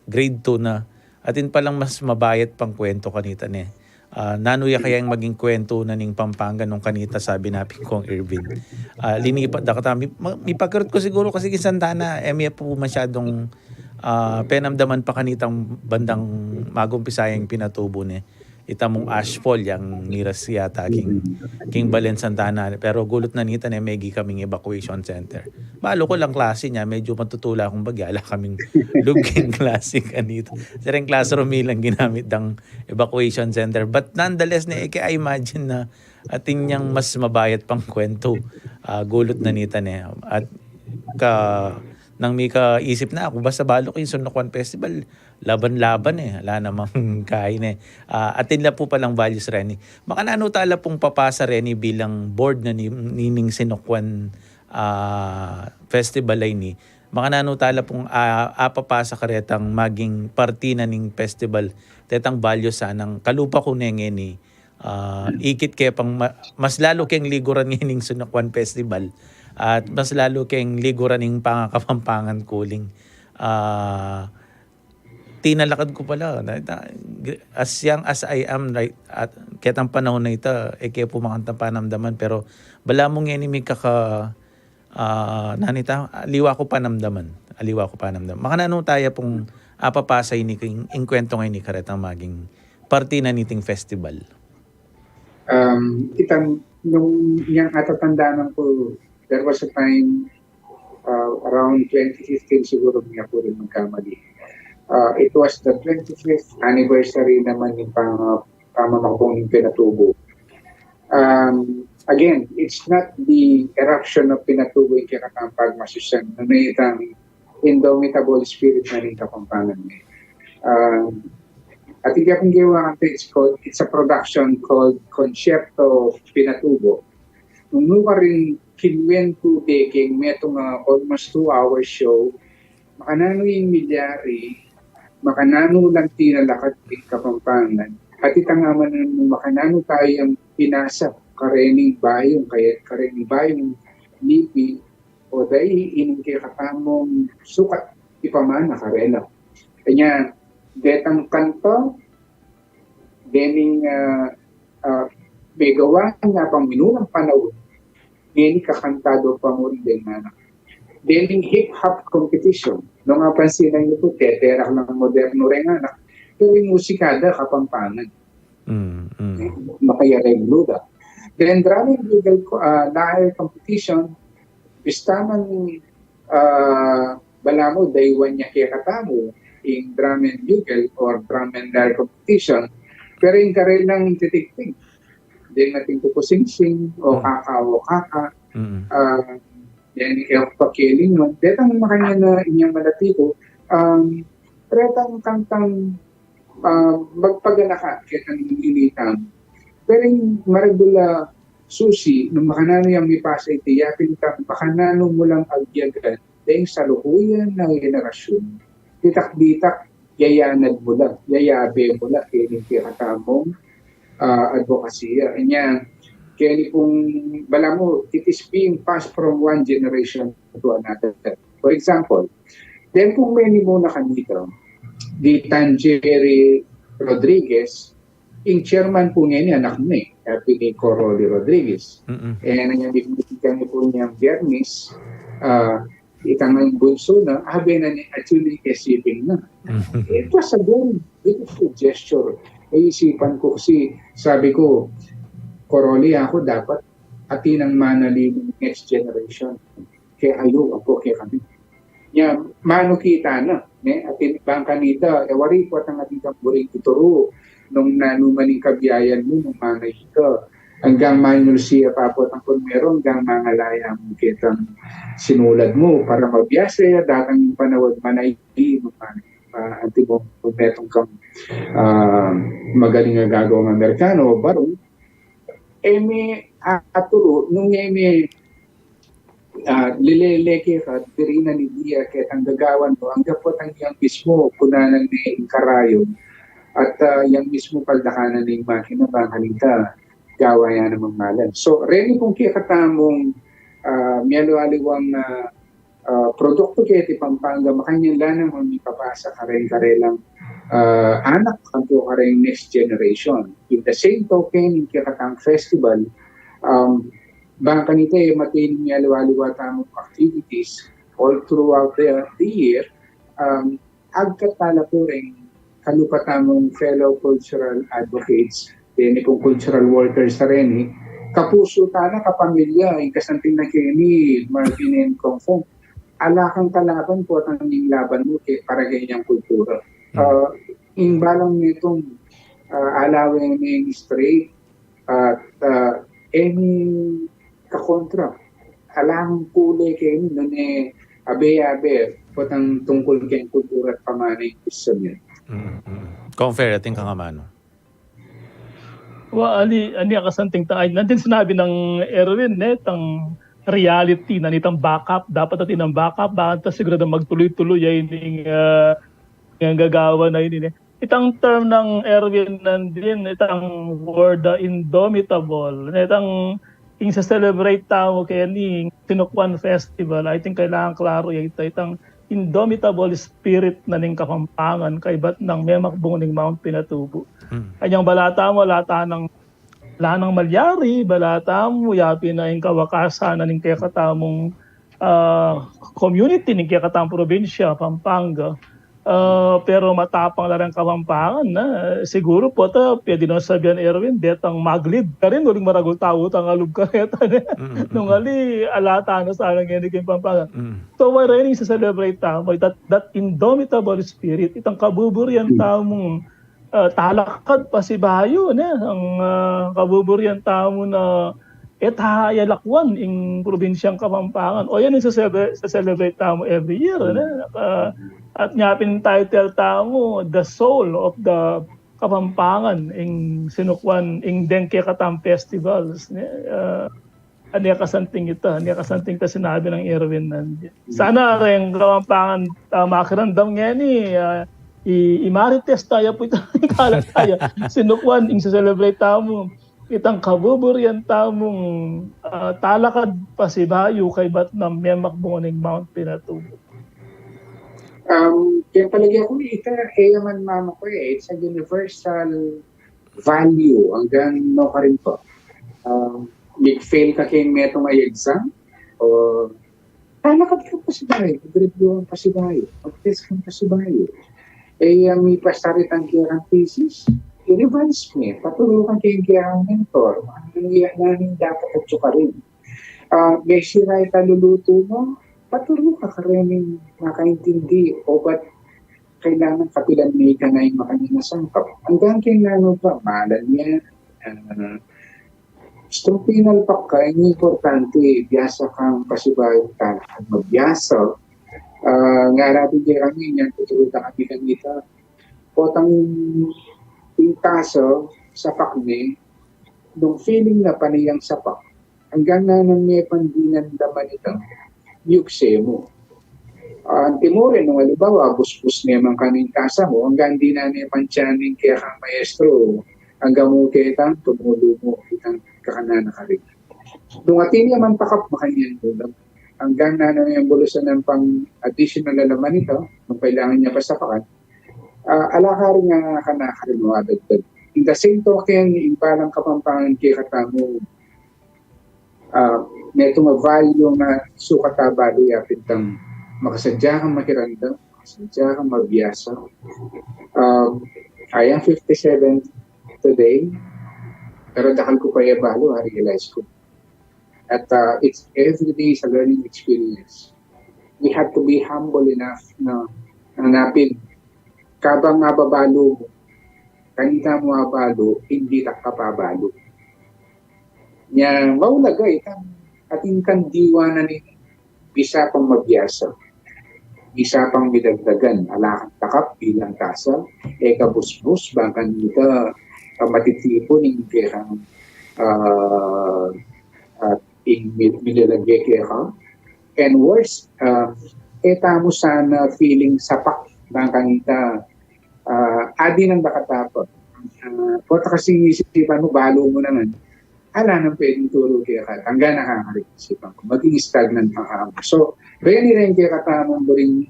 grade two na, atin palang mas mabayat pang kuwentu kanita ne. Ah, nanu ya kaya ing maging kuwentu na ning Pampanga nung kanita, sabi na pin Kong Irvin. Ah, linipat da kata, mi-, ma-, mipakirut ku siguru kasi king Santa Ana, e mi ya pu masyadung, ah, penamdaman pa kanitang bandang magumpisa yang pinatubu ne. Ita mung ashfall yang miras yata king, king balen Santa Ana. Pero gulut na nita ne, megi kaming evacuation center. Balu ku lang klase nya, medyo matutula kung bagya, ala kaming lub king klase kanita. Sireng classroom mi lang ginamit dang evacuation center. But nonetheless ne, e ke a-imagine na atin yang mas mabayat pang kuwentu, ah, gulut na nita ne. At ka, nang mika isip na ku, basta balu ku ing Sinukwan Festival, laban-laban e, ala namang kain e. Ah, atin la pu palang values reni. Makananu ta la pung papasa reni bilang board na ni, nining Sinukwan, ah, Festival a ini. Makananu ta la pung, ah, apapasa karetang maging parti na ning festival, detang values a nang kalupa ku ne ngeni, ah, ikit ke pang ma-, mas lalu keng liguran ngening Sinukwan Festival at mas lalu keng liguran ing pangakapampangan ku uling, ah, tinalakad ku pala na, na, as young as I am, right, at ketang panahun na ita, e ke pu makanta panamdaman, pero bala mu ngeni mikaka, ah, nanita, aliwa ku panamdaman. Aliwa ku panamdaman. Makananu ta ya pung apapasa ini king, ing kuwentu ngeni karetang maging parti na niting festival? Um, itang, nung yang atatandanan ku, there was a time, uh, around twenty fifteen siguro, di aku rin magkamali. Uh, it was the twenty-fifth anniversary naman ning pang-, pamamakbong ning Pinatubo. Um, again, it's not the eruption of Pinatubo ing kekatamung pagmasusian, nune itang indomitable spirit na ning Kapampangan ne. Um, atin kaya pung gewa kanta, it's called, it's a production called Concierto Pinatubo. Nung nukarin kinuwentu de keng metung a almost two hours show, makananu ing milyari, makananu lang tinalakad king Kapampangan, at itang amanan mu makananu tayang pinasa karening bayung, kaya karening bayung nipi, o dai ining kekatamung sukat ipamana karela. Kanya, detang kanta, dening, ah, ah, megawa na pang minulang panahun, ngeni kakantadu pa mu rin deng anak. Dening hip-hop competition, nung apansinan yu pu, teterak lang modernu reng anak, pero ing musika da Kapampangan. Mm, mm. Makayareglu da. Then drum and bugle co-, ah, lyre competition, bista man, ah, balamu daywan ya kekatamu ing drum and bugle or drum and lyre competition, pero ing karelang titigting, deng ating kukusingsing o Mm. kaka o kaka, Mm. ah, deng e ku pa kelingan, detang makanyan a inyang malati ku, um, retang kantang, ah, magpaganaka ketang initan. Pero ing maragul a susi, nung makananu yang mipasa iti, yapin itang makananu mu lang agyagan deng salukuyan a henerasyun. Ditak-ditak, yayanag mu la, yayabe mu la keni kekatamung, ah, advokasya. Nya, keni pung balamu, it is being passed from one generation to another. For example, deng pung meni mu na kanita, di Tanjeri Rodriguez, ing chairman pu ngeni anak ne, e, pin ni Coralie Rodriguez. Mm-mm. E, nung bibisita ne pu niyang Biyernes, ah, itang bunsu na, abe na ne, actually, e, siping na. Mm-hmm. It was a very beautiful gesture. E, isipan ku kasi, sabi ku, Coralie, aku dapat atin nang manaliling next generation. Kekayu, apo, kekami. Nya, manu kita na, ne? Atin bang kanita, e wari potang atin kang buring tuturu, nung nanu man ing kabiayan mu, nung manayun ka. Anggang manyulsi ya pa potang pun meron, anggang mangalaya mu ketang sinulad mu, para mabiasa ya, datang ing panaun manayun, nung manayun pa, anti mu, metung kang, ah, magaling a gagawang Amerikano, o barung, e me aturu, nung e me ah, lilele keka, diri na ni dia ketang gagawan mu, anggang potang yang mismu, kunanan ne ing karayom, at, ah, yang mismu paldakanan ne ing makina, bang kanita, gawa ya namang malan. So, reni pung kekatamung, ah, mialiwaliwang, ah, ah, produktu keti Pampanga, makanyan la namang mipapasa kareng karelang, ah, anak, anto kareng next generation. In the same token, ing kekatang festival, um, bang kanita, e, matamu ing mialiwa-liwa tamung activities all throughout the, the year, um, agkat tala pu reng kalupa tamung fellow cultural advocates, deni pung cultural workers a reni, kapusu tala, kapamilya, ing kasanting na keni, Marvin and Kong Fong. Ala kang kalaban, potang ing laban mu ke para kening kultura. Ah, ing balang metung, ah, ala we ne ing straight, at, ah, e ne kakontra. Alang kule keni, nune abe-abe, potang tungkul keng kultura at pamana ing Kristiyan. Mm, mm. Kong Fer, atin kang amanu. Wa, ani, ani akasanting ta, ay, nandin sinabi nang Erwin, ne, tang reality na nitang backup, dapat atin nang backup, bang ta sigurado magtuloy-tuloy, ay, ning, ah, yang gagawa na ini, ne. Itang term nang Erwin nandin, itang word, ah, indomitable, ne, itang ing sa-celebrate tamu keni Sinukwan Festival, I think kailangan klaro ya ita, itang indomitable spirit na ning Kapampangan, kaybat nang memakbung ning Mount Pinatubo. Hmm. Anyang balata mu, balata nang, ala nang malyari, balata mu, yapin na ing kawakasan na ning kekatamung, ah, community, ning kekatamung probinsya, Pampanga. Ah, pero matapang la reng Kapampangan na, siguru pota, pwede nang sabian, Erwin, detang mag-lead karin, uling maragul tau tang alub kareta, ne? Mm, mm, nung mm. Ali, ala tana sana ngeni keng Pampanga. Mm. So, wa reni sa-celebrate tamu, that, that indomitable spirit, itang kabuburian tamung, ah, talakad pasibayu, ne? Ang, ah, kabuburian tamu na e ta ya lakwan ing probinsyang Kapampangan. O yan ing sa-cele-, sa-celebrate tamu every year, ne? Ah, at nya pin title tamu, The Soul of the Kapampangan, ing Sinukwan, ing deng kekatang festivals, ne? Ah, ani akasanting ita, ani akasanting ita sinabi nang Erwin nandin. Sana reng Kapampangan, ah, makiramdam ngeni, ah, i-, i-Marites taya pu ita, ikala taya. Sinukwan, ing sa-celebrate tamu. Itang kabuburian tamung, ah, talakad pasibayu kaybat nang memakbung ning Mount Pinatubo. Um, kaya palagi aku, ita, e ya man mamaku e, it's a universal value, anggang nukarin pa. Um, mig-fail ka keng metung a exam, o talakad kang pasibayu, grade kang pasibayu, mag-test kang pasibayu. E, ah, mipasarit ang kekang thesis, i-revise me, paturu ka keng kekang mentor, ano ya, nanu ing dapat atyu karin. Ah, mesira ita lulutu mu, paturu ka karening makaintindi, o ba't kailangan kapilan me ika na ing makanyan a sangkap. Anggang keng nanu pa, malan ya, ah, Instrumental pa ka, ini importante, biasa kang pasibayu, talakad mabiasa. Ah, ngara pin kekami, inyang tuturu da kami kanita. Potang ing tasa, sapak ne, nung feeling na pane yang sapak, anggang nanan me pang dinan laman ita, yukse mu. Ah, anti mu rin, nung halimbawa, busbus ne man kanu ing tasa mu, anggang dinan ne pang tiyan ning kekang maestro, anggang mu ketang tumulu mu, itang kakanan na karin. Nung atin ya man takap makanyan ulam, anggang nanan me bulusan nang pang additional a laman ita, nung kailangan ya pa sapakan, ah, ala karin nga kanakarin o adagdag. In the same token, ing balang Kapampangan kekatamu, ah, metung a value nga sukat a balu ya pin tang makasadya kang makiramdam, makasadya kang mabiasa. Um, I am fifty-seven today, pero dakal ku pa ya balu, a-realize ku. At, ah, it's every day is a learning experience. we have to be humble enough na, na napin, kabang ababalu mu, kanita mu abalu, ing ditak kapabalu. Nya, maulaga itang atin kang diwa na ning bisa pang mabiasa, bisa pang midagdagan, ala kang takap bilang tasa, e ka busbus, bang kanita, ah, matitipun ing kekang, ah, ah, ing mi-, milalage keka. And worse, ah, e tamu sana feeling sapak, bang kanita, ah, adi nang dakatapa. Ah, pota kasi isipan mu, balu mu naman, ala nang pwedeng turu kekatamu, anggang na kakarin isipan ku, maging stagnant pa kami. So, reni rin kekatamung buring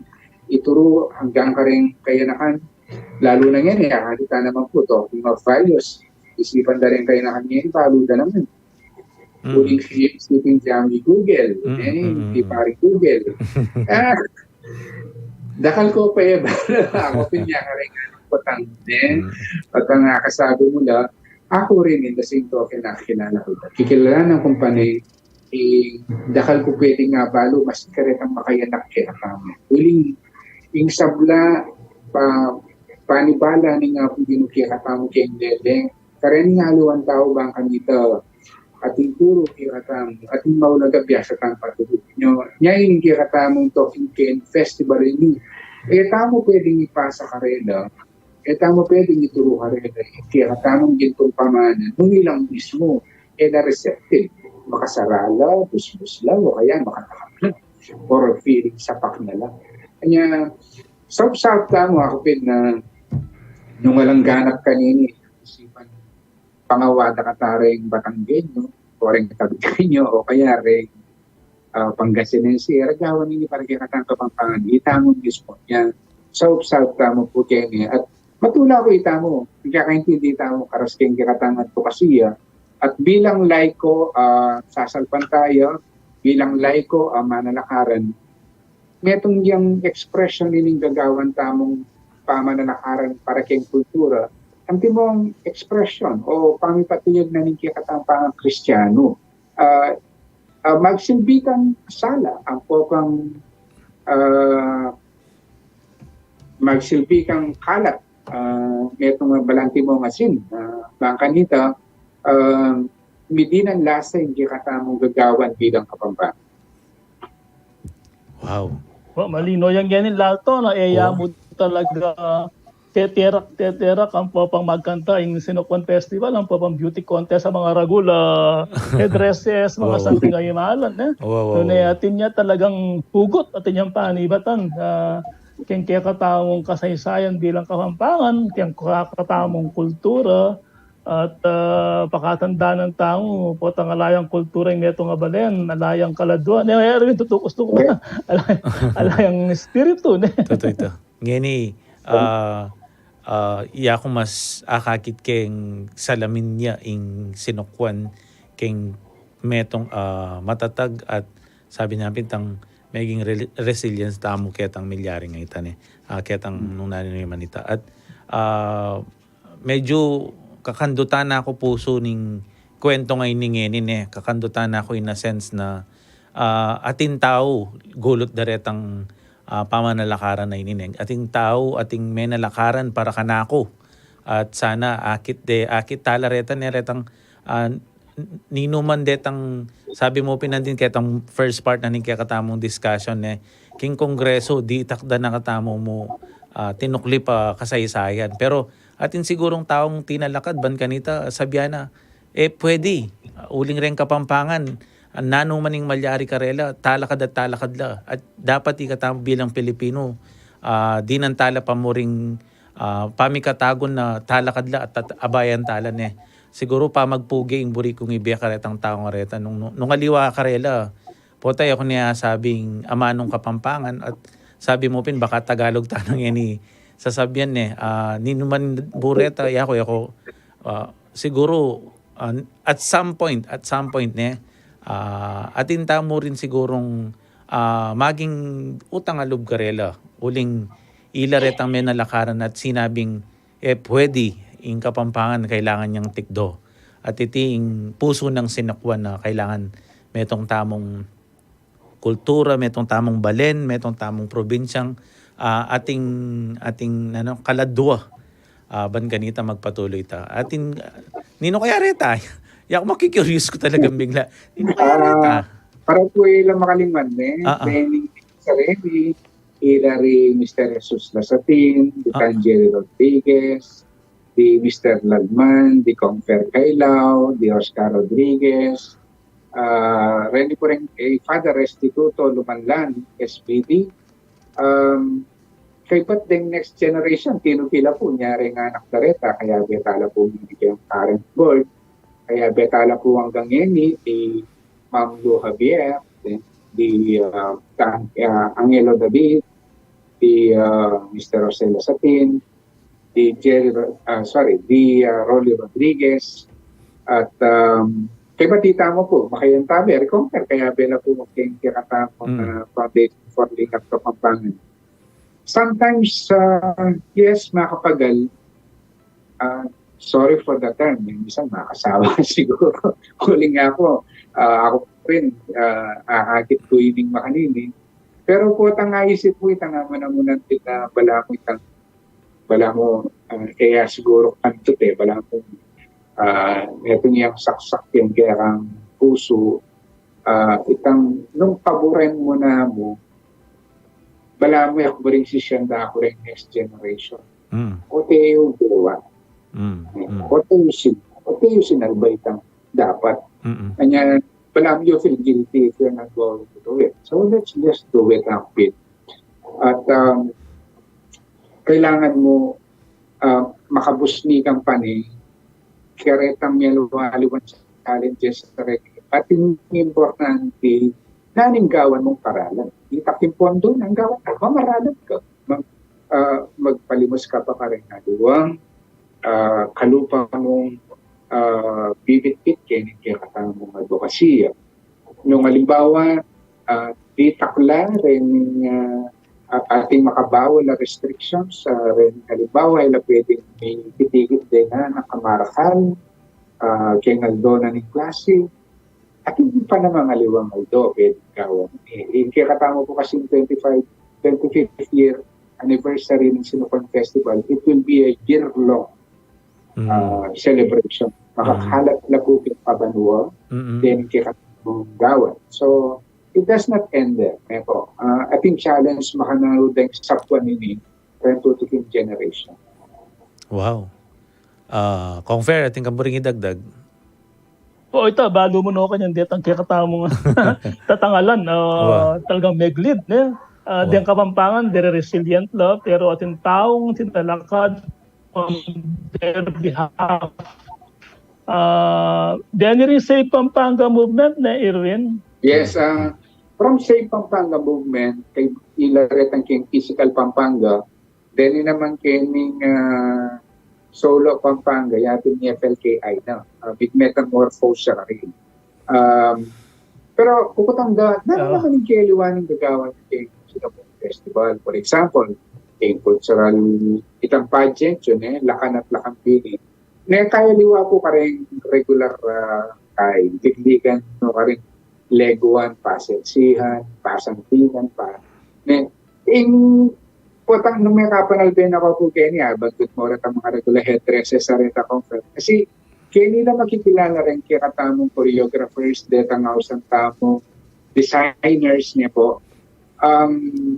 ituru anggang karing kayanakan, lalu na ngeni, e, akakit ta naman pu, talking of values, isipan da ring kayanakan ngeni, balu da naman. Mm. Uling si, si Pinjang di Google, Mm, eh, mm, di mm. Pari Google. Ah, dakal ku pa e, balu, aku pin ya karing potang, eh. Mm. Potang, ah, kasabi mu la, aku rin, in the same token, nakilala ku. Kikilala ng kumpani, eh, dakal ku pwedeng abalu, mas karetang makayanak kekatamu. Uling, ing sabla, pa, panibala ning Apung Ginu kekatamu keng leleng, kareng aliwang tau bang kanita, atin turu kekatamu, atin maulaga biasa tang paturu. Nyo, nya ining kekatamung Talking Ken Festival ini, e tamu pwedeng ipasa karela, e tamu pwedeng ituru karela, kekatamung gintung pamana, nung ila mismu, e la receptive, makasara la, busbus la, o kaya makatakam la, or feeling sapak na la. Kanya, saupsaup tamu, aku pin na, nung alang ganap kanini, isipan, pangawa da kata reng Batanggenyo, o reng Tabigenyo, o kaya reng, ah, Pangasinense, ragawan ini para kekatang Kapampangan, itamu mismu. Nya, saupsaup tamu pu keni, at matula ku itamu, kakaintindi tamu, karas keng kekatang advokasya, at bilang laiko, ah, sasalpantaya, bilang laiko, ah, manalakaran, metung yang expression ining gagawan tamung pamanalakaran para keng kultura, antimong expression o pamipatuyag na ning kekatang pangakristiyanu. Ah, ah, magsilbi kang sala, ampo kang, ah, magsilbi kang kalat, ah, metung a balanti mung asin, ah, bang kanita, ah, midinan lasa ing kekatamung gagawan bilang Kapampangan. Wow. Wa, malino yang genin lalto na, e, ya Oo. mu talaga teterak, teterak, ampo pang magkanta, ing Sinukwan Festival, ampo pang beauty contest, a mangaragul a headdresses, mga Wow. something a imalan, e. Wow, wow, Nune, wow. atin ya talagang hugot, atin yang panibatan, ah, keng kekatamung kasaysayan bilang Kapampangan, keng kekatamung kultura, at, ah, pakatandanan tamu, potang ala yang kultura ing metung a balen, ala yang kaladua, ne, e, rin tutukus-tukus. Ala, ala yang espiritu, ne. Tutu ita. Ngeni, ah, ah, iya ku mas akakit keng salamin ya ing Sinukwan keng metung, ah, matatag at sabi na pin tang meging re-, resilience tamu ketang milyari ngeni, ah, ketang Hmm. nung nanu man ita. At, ah, medyo kakandutan na ku pusu ning kwento ngeni, ngeni, ne. Kakandutan na ku in a sense na, ah, atin tau gulut da retang, ah, pamanalakaran a ini, ne. Atin tau, atin menalakaran para kanaku. At sana akit de, akit tala reta, ne, retang, ah, n-, ninuman detang, sabi mu pin nandin ketang first part na ning kekatamung discussion, ne, king Kongreso, ditak da na katamu mu, ah, tinuklip a kasaysayan. Pero atin sigurung taung tinalakad, ban kanita, sabian na, e, pwede. Ah, uling reng Kapampangan, ah, nanu man ing malyari karela, talakad at talakad la. At dapat ikatamu bilang Pilipino, ah, dinan tala pamuring, ah, pamikatagun na talakad la at, at abayan tala, ne. Siguru pamagpuge ing buri kung ibie karetang taung areta nung, nung, nung aliwa karela. Pota, e ku ne asabing amanung Kapampangan at sabi mu pin baka Tagalog tana ngeni sasabian, ne. Ah, ninuman bu reta, e ku, e ku, ah, siguru, ah, at some point, at some point, ne, ah, atin tamu rin sigurung, ah, maging utang a lub karela. Uling ila retang menalakaran at sinabing, e, pwede, ing Kapampangan kailangan yang tikdo. At iti ing pusu nang Sinukwan na kailangan metung tamung, kultura, metung tamung balen, metung tamung probinsyang, ah, ating, ating, ano, kaladwa. Ah, ban kanita magpatuloy ta. Atin, ah, ninu kaya reta? Ya, aku makikurious ku talagang bigla. Ninu kaya reta? Ah, para pu ila makalingwan, ne? Ah, ah. Lening Saremi, ila ri Mister Jesus Lasatin, di Tangeli Rodriguez, di Mister Lagman, di Confer Cailao, di Oscar Rodriguez, ah, reni pu rin, eh, Father Restituto Lumanlan, S B D. Um, kaybat deng next generation, tinutila pu, nyari nga anak da reta, kayabe ta la pu ing current board, kayabe ta la pu anggang ngeni, di Ma'am Lu Javier, di, di, ah, Tan-, ah, Angelo David, di, ah, Mister Jose Lasatin, di Jerry Ro-, ah, sorry, di, ah, Rolly Rodriguez, at, um, kaybat ita mu pu, makayan tabi, Rico, kayabe la pu king kekatamu, mm, ah, Foundation for Lingat Kapampangan. Sometimes, ah, yes, makapagal, ah, sorry for the term, eh, minsan makasawa siguro. Uling aku, ah, aku rin, ah, aakit ku ining makanini. Pero pu, itang aisip ku, itang amanamunan din na balamu itang, balamu, ah, kaya siguro kantut, eh, balamu, ah, eto niyang saksak yang kekang pusu, ah, itang nung paburen mu na mu, balamu yak buring sisyan da ku ring next generation. Mm. Ote yu gewa. Mm, mm. Ote yu sin-, ote yu sinalba itang dapat. Mm-mm. Kanya, balamu you feel guilty if you're not going to do it. So let's just do it a bit. At, um, kailangan mu, ah, makabusni kang pani, karetang mialiwa-aliwang challenges sa reg-, atin importante, naning gawan mung paralan. Itak ing pondo, nang gawan, mamaralan ka. Mag-, ah, magpalimus ka pa kareng aliwang, ah, kalupa mung, ah, bibitbit keni kekatamung adbokasiya. Nung alimbawa, ah, ditak la ring, ah, a-, ating makabaul a restrictions, ah, ring alimbawa, e la pwedeng mikitikit deng anak a marakal, ah, keng aldo na ning klase, atin pa namang aliwang aldo pwedeng gawan. E, e, kekatamu pu kasing twenty-five, twenty-fifth year anniversary ning Sinukon Festival, it will be a year-long, mm, ah, celebration. Mm. Makakalat la pu king kabanua, mm-mm, then kekatamung gawan. So, it does not end there, ne pu. Ah, atin challenge makananu deng sapwan ini, kareng tutuking generation. Wow. Ah, Kong Fer, atin ka buring idagdag? O, ita, balu mu no kanyan detang kekatamung tatangalan, ah, wow, talagang meglead, ne? Ah, wow. Deng Kapampangan, very resilient la, pero atin taung tinalakad on their behalf. Ah, deni ring Save Pampanga movement, ne, Irwin? Yes, ah, from Save Pampanga movement, kay ila retang keng Physical Pampanga, deni naman kening, ah, Solo Pampanga, yatu ing F L K I na, ah, with Metamorphose siya karin. Um, pero kukutang da, nanu, oo, naman ing keliwa ning gagawan ning Sinukon Festival. For example, ing cultural, itang pageant, yun e, Lakan at Lakang Pili. Ne, kayaliwa pu kareng regular, ah, kay Digdigan, no, kareng Leguan, Pasensihan, Pasantingan, pa. Ne, ing potang nung mekapanung alben aku pu keni, ah, bantut mo retang mga regular headdresses sa reta, Kong Fer. Kasi keni la makikilala reng kekatamung choreographers, detang ausan tamung designers, ne pu. Um,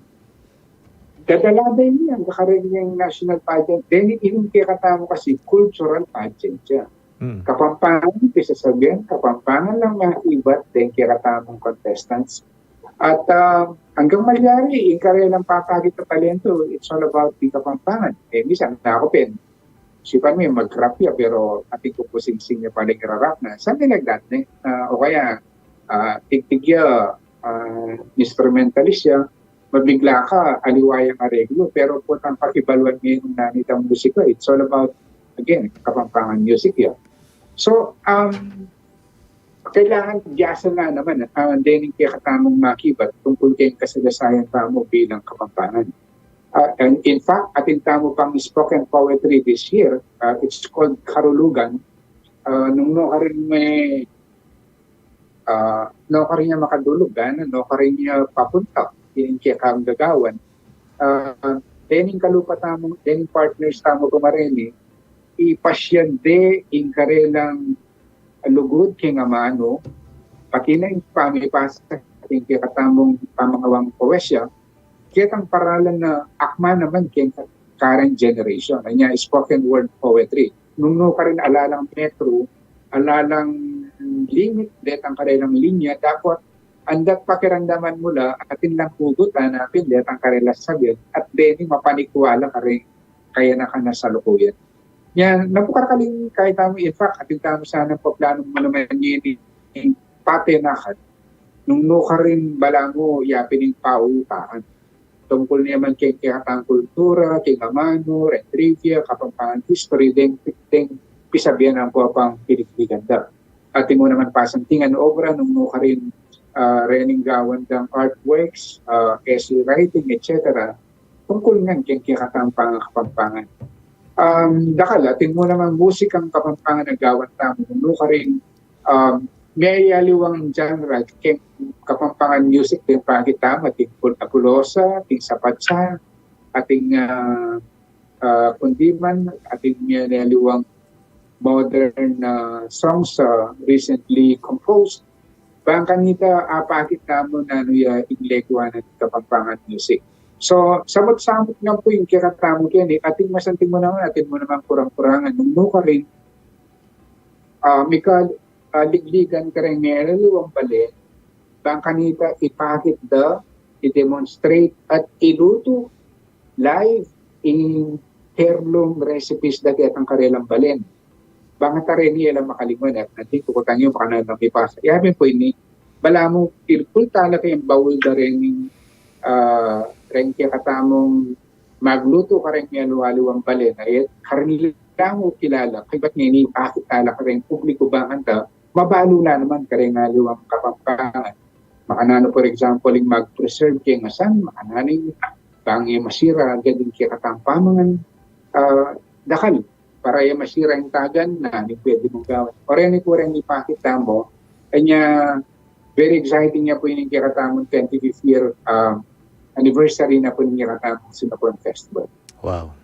dadala da ini, angga kareng national pageant. Deni ing kekatamu kasi cultural pageant ya. Hmm. Kapampangan, pisasabian, Kapampangan lang makibat deng kekatamung contestants. At, ah, anggang malyari, ing karelang papakit a talento, it's all about the Kapampangan. E, minsan, na aku pin, sipan me mag-rap ya, pero atin ku pu singsing ya pala ing rarap na. Something like that, ne? Ah, o kaya, ah, tigtig ya, ah, instrumentalist ya, mabigla ka, aliwa yang areglo, pero potang pakibaluan me nung nanitang musika, it's all about, again, Kapampangan music ya. So, um, kailangan biasa na naman, ah, deni ing kekatamung makibat tungkul keng kasalasayan tamu bilang Kapampangan. Ah, and in fact, atin tamu pang spoken poetry this year, ah, it's called Karulugan. Ah, nung no karin me ah, nukarin ya makadulug, ah, nukarin ya papunta ing kekang gagawan. Ah, dening kalupa tamu, dening partners tamu kumareni, ipasian de ing karelang lugud king amanu, pati na ing pamipasa king kekatamung pamangawang powesya, ketang paralan na akma naman king current generation, anya spoken word poetry. Nung nukarin ala lang metro, ala lang limit detang karelang linya, dapot andat pakiramdaman mu la, atin lang hugutan, atin detang karelang sabi, at deni mapanikwa la karing kayanakan a salukuyan. Nya, nabukal karing kaya tamu, in fact, atin tamu sana paplanung mu naman ini, pate na ka, nung nukarin balamu yapin ing paupahan tungkul naman king kekatang kultura, king amanu, reng trivia, Kapampangan history, deng, deng pisabian ampo pang piligliganda. Atin mu naman pasantingan obra nung nukarin, ah, rening gawan dang artworks, ah, essay writing, et cetera. Tungkul ngan king kekatang pang-, Kapampangan. Um, dakal, atin mu naman musikang Kapampangan a gawan tamu nung nukarin, um, meyaliwang genre king Kapampangan music deng pakit tamu, ating pul-, pulosa, ating sapatsa, ating, ah, ah, kundiman, ating meyaliwang modern, ah, songs, ah, recently composed. Bang kanita, ah, pakit tamu nanu ya ing legwa na ning Kapampangan music. So, samut-samut ngan pu ing kekatamu keni, atin masanting mu naman, atin mu naman kurang-kurangan, nung nukarin, ah, mika, ah, ligligan kareng meyaliwang balen, bang kanita ipakit da, i-demonstrate, at ilutu live ing heirloom recipes da ketang karelang balen. Bang kanita reni e la makalingwan, at nanti kukutan yu, makananu lang mipasa. Yapin pu ini, balamu, pilpul talaga ing baul da rening, ah, reng kekatamung maglutu kareng meyaliwang balen. Ay, kareng la mu kilala, kaybat ngeni, pakit tala kareng publiku bang kanita mabalu la naman kareng aliwang Kapampangan. Makananu, for example, ing mag-preserve king asan, makananu ing bang e masira agad ing kekatang pamangan, ah, dakal, para e masira ing tagan, nanu ing pwede mung gawan. O reni pu reng ipakit tamu, kanya very exciting ya pu ining kekatamung twenty-fifth year, ah, anniversary na pu ning kekatamung Sinocuan Festival. Wow.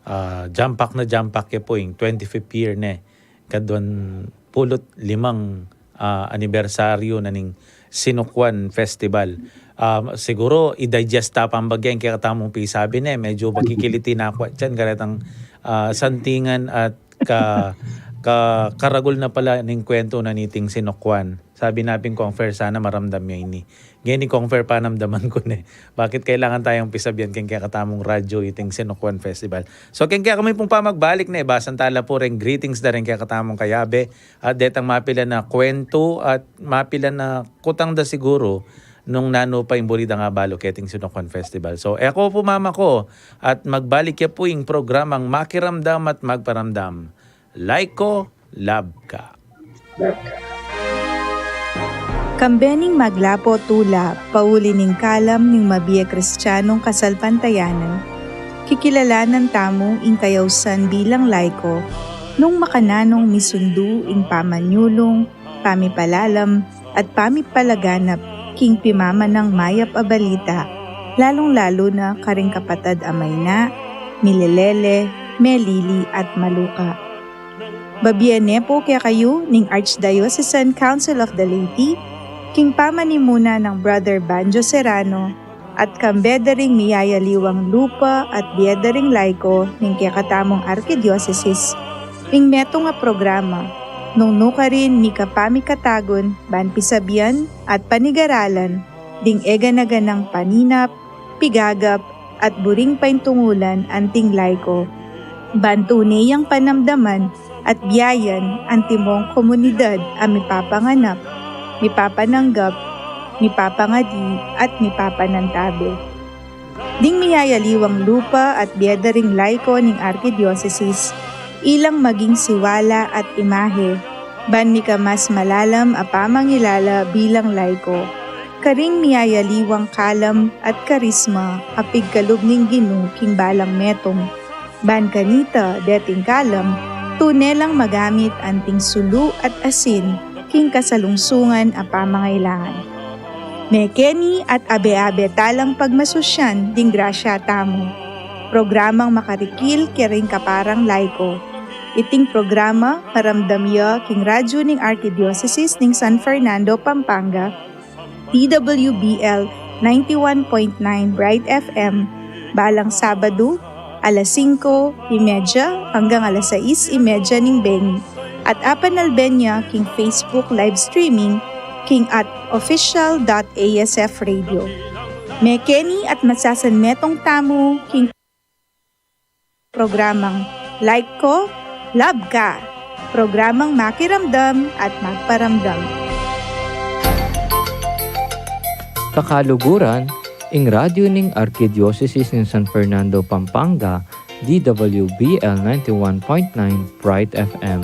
Ah, jampak na jampak ya pu ing twenty-fifth year ne. Kaduang pulu't limang, ah, anibersaryu na ning Sinocuan Festival. Ah, siguru, i-digest ta pang bagya ing kekatamung pisabi ne. Medyu makikiliti na ku atian, karetang, ah, santingan at ka, ka, karagul na pala ning kwentu na niting Sinocuan. Sabi na pin Kong Fer, sana maramdam ya ini. Ngeni Kong Fer, panamdaman ku ne. Bakit kailangan tayung pisabian keng kekatamung radyu iting Sinocuan Festival? So, keng kekami pung pamagbalik ne, basan tala pu reng greetings da reng kekatamung kayabe, at detang mapilan a kwentu, at mapilan a kutang da siguru, nung nanu pa ing buri dang abalu keting Sinocuan Festival. So, e ku pu mamako, at magbalik ya pu ing programang Makiramdam at Magparamdam. Like ko, love ka. Kambe ning maglapo tula, pauli ning kalam ning mabie Kristianung kasalpantayanan, kikilalanan tamu ing kayausan bilang laiko, nung makananung misundu ing pamanyulung, pamipalalam, at pamipalaganap king pimamanang mayap a balita, lalung-lalu na karing kapatad a mayna, milelele, melili, at maluka. Babie ne pu kekayu ning Archdiocesan Council of the Laity, king pamanimuna nang Brother Banjo Serrano, at kambe da ring miyayaliwang lupa at bie da ring laiko ning kekatamung arkidiosesis, ing metung a programa, nung nukarin mika pamikatagun ban pisabian at panigaralan ding e gana-ganang paninap, pigagap, at buring paintungulan anting laiko. Ban tune yang panamdaman at biayan antimong komunidad a mipapanganap, mipapananggap, mipapangadi, at mipapanantabe. Ding miyayaliwang lupa at bie da ring laiko ning arkidiosesis, ilang maging siwala at imahe, ban mika mas malalam a pamangilala bilang laiko, karing miyayaliwang kalam at karisma a pigkalub ning Ginu king balang metung. Ban kanita, deting kalam, tune lang magamit anting sulu at asin, king kasalungsungan a pamangailangan. Mekeni at abe-abe talang pagmasusyan ding grasya tamu. Programang makarikil kering kaparang laiko. Iting programa maramdam ya king radyu ning Arkidiosesis ning San Fernando, Pampanga, D W B L ninety-one point nine Bright F M, balang Sabadu, alas singko y medya anggang alas sais y medya ning bengi, at apanalben ya king Facebook live streaming king at official dot A S F radio. Mekeni at masasanmetung tamu king programang Like Ko, Love Ka, programang makiramdam at magparamdam. Kakaluguran, ing radyu ning Arkidiosesis ning San Fernando, Pampanga, D W B L ninety-one point nine Bright F M.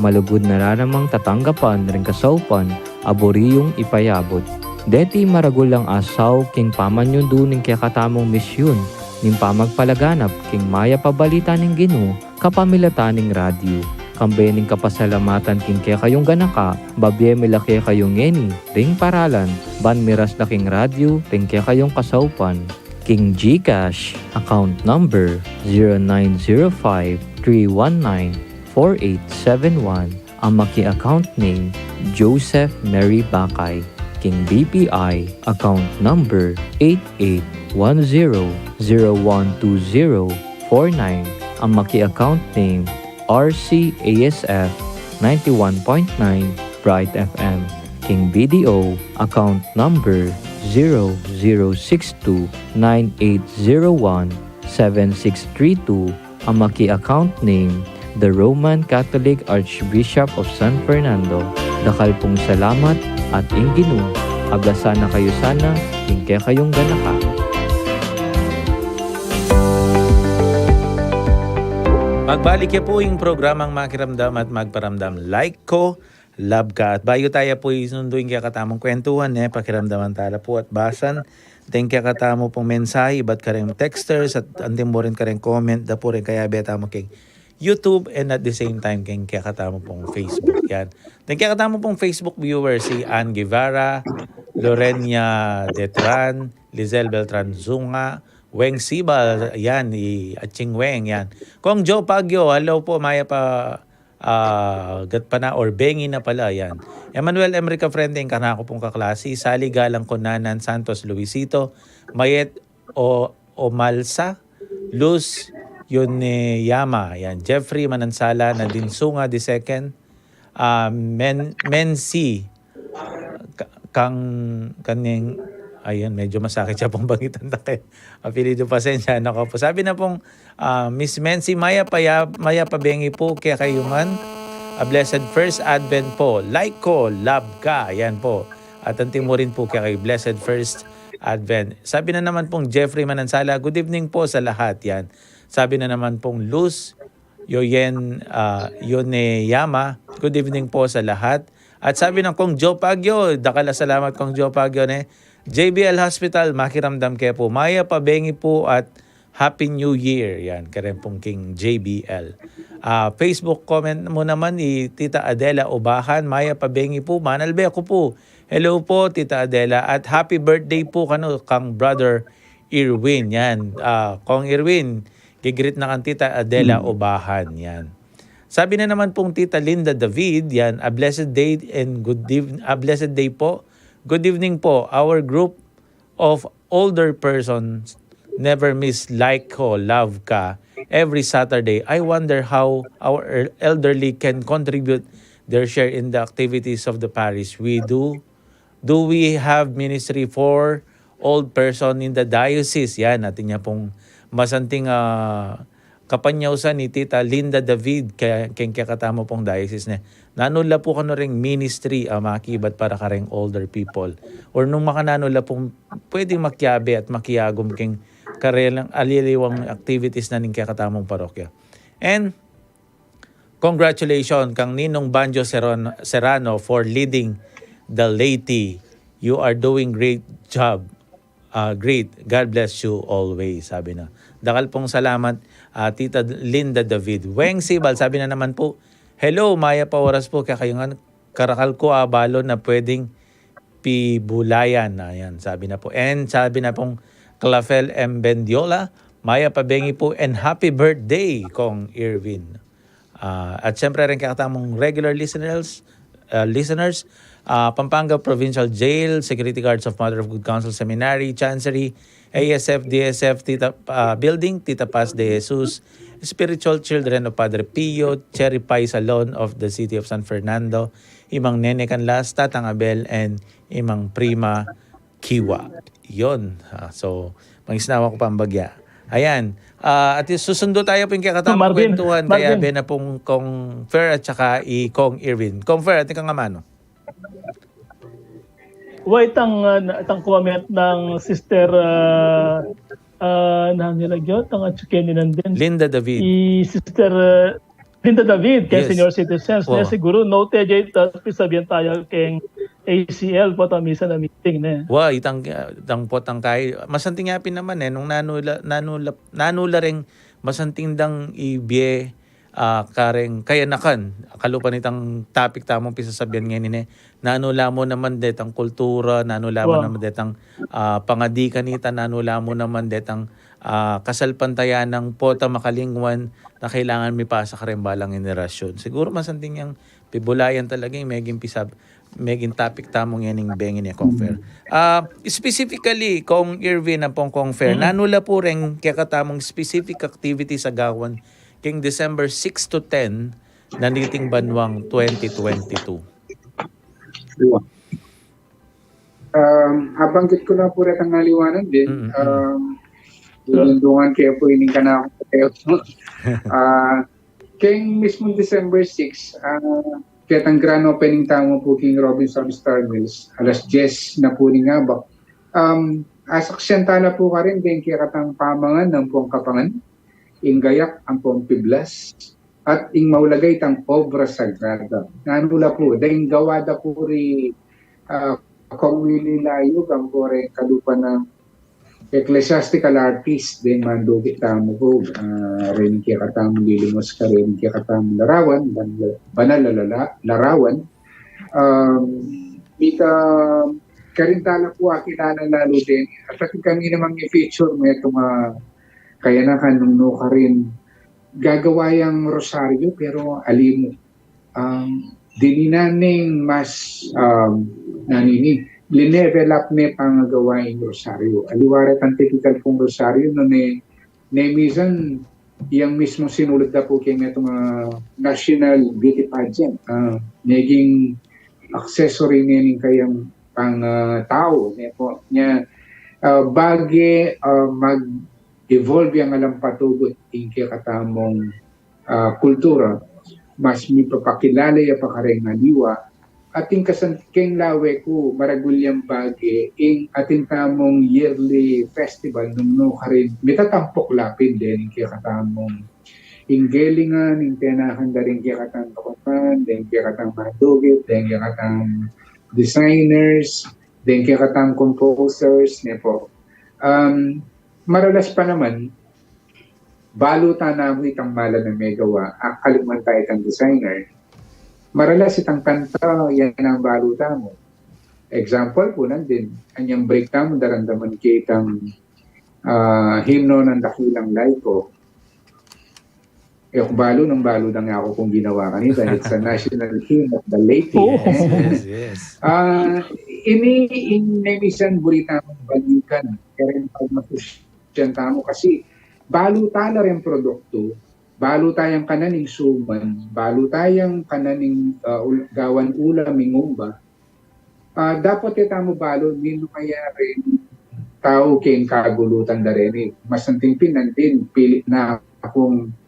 Malugud na la namang tatanggapan ring kasaupan a buri yung ipayabut. Deti maragul lang asaw king pamanyundu ning kekatamung misyun ning pamagpalaganap king mayap a balita ning Ginu kapamilatan ning radyu. Kambe ning kapasalamatan king kekayung ganaka, babie mi la kekayu ngeni ring paralan ban miras la king radyu ring kekayung kasaupan. King GCash, account number zero nine zero five three one nine four eight seven one, a maki-account name Joseph Mary Bakay. King BPI, account number eight eight one zero zero one two zero four nine, a maki-account name RCASF ninety-one point nine Bright FM. King BDO, account number zero zero six two nine eight zero one seven six three two, a maki-account name, the Roman Catholic Archbishop of San Fernando. Dakal pung salamat at ing Ginu ablasan na kayu sana king kekayung ganaka. Magbalik ya pu ing programang Makiramdam at Magparamdam. Like Ko, Love Ka. At bayu taya pu isundu ing kekatamung kwentuhan, e, pakiramdaman tala pu at basan deng kekatamu pung mensahe, ibat kareng texters at anti mu rin kareng comment da pu ring kayabe tamu king YouTube and at the same time king kekatamu pung Facebook. Yan. Deng kekatamu pung Facebook viewers, i Ann Guevara, Lorenia Detran, Lizelle Beltran Zunga, Weng Sibal, yan, i Aching Weng, yan. Kong Joe Pagyo, hello po, mayap a, ah, gatpanayun or bengi na pala, yan. Emmanuel Emrica Frente, ing kanaku pung kaklase, Sally Galang Conanan Santos Luisito, Mayet O-, Omalsa, Luz Yoneyama, yan. Jeffrey Manansala, Nadine Sunga the second, ah, Men-, Mensi, Ka-, kang, kaning, ayun, medyo masakit siya pong bangitan, take. Apelyido, pasensya na ka po. Sabi na pong, ah, Miss Mensi, mayap a ya-, mayap a bengi po kekayu ngan. A blessed first Advent po. Like Ko, Love Ka. Ayan po. At anti mu rin po kekayu, blessed first Advent. Sabi na naman pong Jeffrey Manansala, "Good evening po sa lahat." Yan. Sabi na naman pong Luz Yoyen, ah, Yoneyama, "Good evening po sa lahat." At sabi ng Kong Joe Pagyo, dakal a salamat Kong Joe Pagyo, ne. J B L Hospital, makiramdam ke po. Mayap a bengi po at Happy New Year. Yan, karen pong king J B L. Ah, Facebook comment mu naman i Tita Adela Ubahan, "Mayap a bengi po, manalbe ku po." Hello po, Tita Adela, at happy birthday po kanu kang Brother Irwin. Yan, ah, Kong Irwin, gigreet na kang Tita Adela Ubahan. Yan. Sabi na naman pong Tita Linda David, yan, "A blessed day and good eve-, a blessed day po. Good evening po. Our group of older persons never miss Like Ko, Love Ka every Saturday. I wonder how our el-, elderly can contribute their share in the activities of the parish. We do, do we have ministry for old person in the diocese?" Yan, atin ya pong masanting, ah, kapanyausan ni Tita Linda David, kaya, keng kekatamu pong diocese, ne. Nanu la po kanu ring ministry a makibat para kareng older people? Or nung makananu la pong pwedeng makiabe at makiagum keng karelang aliliwang activities na ning kekatamung parokya. And congratulations kang Ninong Banjo Serrano, Serrano for leading the laity. You are doing great job. Ah, great. God bless you always, sabi na. Dakal pong salamat, ah, Tita Linda David. Weng Sibal, sabi na naman po, "Hello, mayap a oras po kekayu ngan, Karakal ku abalu na pwedeng pibulayan. Ayan, sabi na po. And sabi na pong Clafel M. Bendiola, mayap a bengi po and happy birthday, Kong Irvin. Ah, at siyempre rin kaya tamong regular listeners, ah, listeners, ah, Pampanga Provincial Jail, Security Guards of Mother of Good Counsel Seminary, Chancery, A S F, D S F, Tita, ah, Building, Tita Paz de Jesus, Spiritual Children of Padre Pio, Cherry Pie Salon of the City of San Fernando, Imang Nene Canlas, Tatang Abel, and Imang Prima Kiwa. Yon. Ah, so, mangisnawa ku pang bagya. Ayan. Ah, at least, susundo tayo po yung kaya katang Marvin, kwentuhan, kaya Marvin. Bena pong Kong Fer at saka i Kong Irvin. Kong Fer, atin kang amanu. Wa, itang, ah, na-, itang comment ng Sister, ah, ah, nanu la yu, itang atsu keni nandin. Linda David. I Sister, ah, Linda David, kay Yes. Senior Citizens, Wa. na siguro, note dyan, tapos pisabian tayo keng A C L po, itang misa na meeting, ne? Wa, itang, ah, itang potang kay, masanting ya pin naman, eh, nung nanu la, nanu la, nanu la ring masanting dang ibie, ah, kareng kayanakan, kalupa nitang topic tamung pisasabian ngeni, ne. Nanu la mu naman detang kultura, nanu la mu Wa. naman detang, ah, pangadi kanita, nanu la mu naman detang, ah, kasalpantayan nang pota makalingwan na kailangan mipasa kareng balang henerasyon. Siguro masanting yang pibulayan talaga yung meging pisab-, meging topic tamung yan ing bengi ni Kong Fer. Ah, specifically, Kong Irvin, ampong Kong Fer, Mm. nanu la pu reng kekatamung specific activities a gawan keng December six to ten na niting banuang twenty twenty-two? Wa. Um, abanggit ku na pu retang aliwa nandin, Mm, mm. um, dundungan ke pu ining kanakung kayo. Ah, keng mismung December six, ah, ketang grand opening tamu pu keng Robinsons Star Mills, alas diyes na pu ning abak. Um, asaksian tala pu karin deng kekatang pamangan ampong kapangan, ing gayak ampong piblas, at ing maulaga itang obra sagrada. Nanu la pu, deng gawa da pu ri, ah, Kong Willie Layug, ampo reng kalupa nang ecclesiastical artist, deng mandukit tamu pu, ah, reng kekatamung lilimos kareng kekatamung larawan, ban-, banal a lala-, larawan. Um, mika, karin tala pu akilala lalu deng, at atin kami namang i-feature metung a kayanakan nung nukarin gagawa yang rosaryo, pero alimu. Um, dininan neng mas, um, nanini, linevel up ne pangagawa ing rosaryo. Aliwa retang tipikal pung rosaryo, nune, ne minsan, yang mismung sinulud da pu keng metung a national beauty pageant, ah, meging accessory ne ning kayang pang, ah, tau, ne pu. Nya, ah, bage, ah, mag-evolve yang alang patugut ing kekatamung, ah, kultura, mas mipapakilala ya pa kareng aliwa, atin kasan-, keng lawe ku, maragul yang bage ing atin tamung yearly festival nung nukarin mitatampok la pin deng kekatamung ing gelingan, ing tenakan da ring kekatang kapangan, deng kekatang mandukit, deng kekatang designers, deng kekatang composers, ne pu. Um, maralas pa naman, balu ta namu itang malan a megawa, a, kalupa ta itang designer. Maralas itang kanta, yan ang balu tamu. Example pu nandin, anyang break tamu, daramdaman ke itang, ah, himno ng Dakilang Laiko. E ku balu nung balu da ngan ku kung ginawa kanita. It's a national hymn of the Leyte. Oh. Yes, yes, yes. Ah, ini, ini minsan buri tamung balikan, kareng pagmasusyan tamu kasi balu tala reng produktu, balu tayang kanan ing suman, balu tayang kanan ing, ah, ul-, gawan ulam ing umba. Ah, dapot e tamu balu ninu kaya reng tau keng kagulutan da reni. Masanting pin nandin, pilit na kung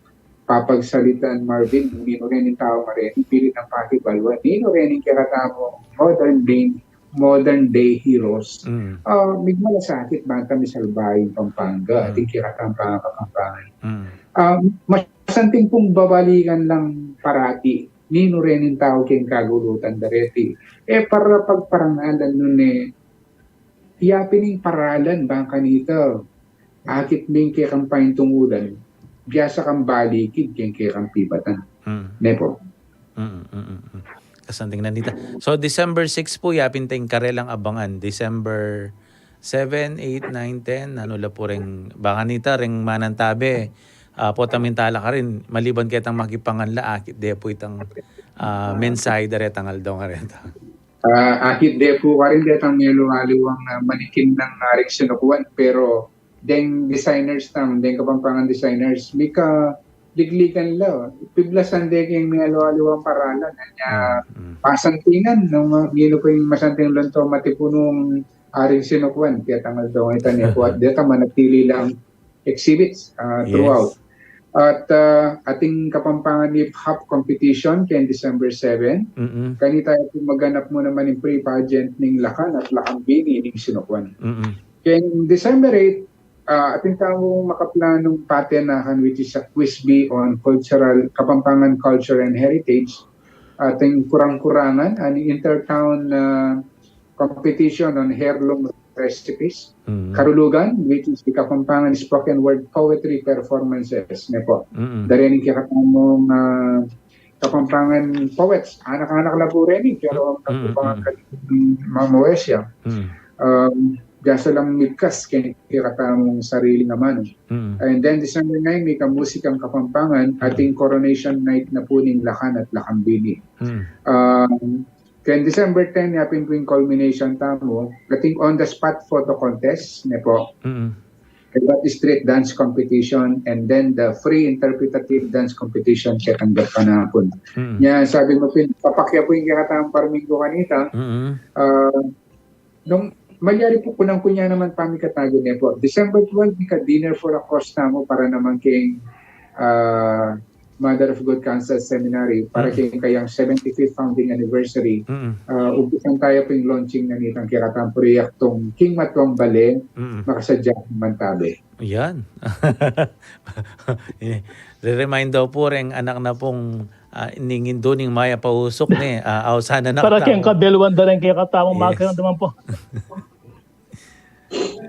papagsalitan, Marvin, ninu reng tau ma reni, pilit nang pakibaluan, ninu reng kekatamung modern day, modern day heroes. Mm. Ah, migmalasakit bang ta misalba ing Pampanga, Mm. atin kekatamung Kapampangan. Mm. Ah, masanting pung babalikan lang parati, ninu reng tau keng kagulutan da reti. E para pagparangalan, nune, yapin ing paralan bang kanita, akit ming kekang paintungulan, biasa kang balikid keng kekang pibatan. Mm. Ne pu. Mm, mm, mm, mm. Kasanting na nita. So, December six pu, yapin teng karelang abangan. December seven, eight, nine, ten, nanu la pu reng, baka nita reng manantabe. Ah, pota mintala karin, maliban ketang makipangan la, akit de pu itang, ah, mensahe da retang aldo ngareta. Ah, akit de pu karin detang mialiwa-aliwang, ah, manikin nang Aring Sinukuan, pero deng designers tam, deng Kapampangan designers, mika liglikan la, piblasan de keng mialiwa-aliwang paralan, anya, mm, mm, pasantingan, nung, ah, nginu pa ing masanting lonto matipunung Aring Sinukuan, kaya tangal daw ita ne pu, at deta manatili lang exhibits, ah, throughout. Yes. At, ah, ating Kapampangan Hip Hop Competition keng December seven. Mm-mm. Kanita pu maganap mu naman ing pre-pageant ning Lakan at Lakambini ning Sinukuan. Mm-mm. Keng December eight, ah, atin tamung makaplanung patenakan, which is a quiz bee on cultural, Kapampangan culture and heritage. Atin kurang-kurangan, an intertown, ah, competition on heirloom recipes. Mm. Karulugan, which is the Kapampangan spoken word poetry performances, ne po. Mm-mm. Dari ning kekatamung, ah, Kapampangan poets, anak-anak la pu reni, pero ang, mm, kapampangan, mm, mamawes ya. Mm. Um, diyan sa lang migkas keng kekatamung sariling amanu. Mm. And then December nine, mika musikang Kapampangan, mm, ating coronation night na pu ning Lakan at Lakambini. Mm. Um, keng December ten, yapin pu ing culmination tamu, ating on the spot photo contest, ne po. Mm. About street dance competition, and then the free interpretative dance competition, ketang gatpanapun. Mm. Nya, sabi mu pin, papakya pu ing kekatamung parminggu kanita. Mm. Ah, nung malyari pu, kunang kunya naman pamikatagun ne po. December twelve, mika dinner for a cause tamu para naman keng, ah, Mother of Good Counsel Seminary para, mm, keng kayang seventy-fifth founding anniversary. Mm. Ah, umpisan taya pu ing launching na nitang kekatamung proyektung king Matuang Bale, mm, makasadya mantabe. Yan. Eh, re-remind daw pu reng anak na pung, ah, ning indu ning mayap a usuk ne, ah, ausan na para keng kabeluan da reng kekatamung, yes, makiramdaman pu.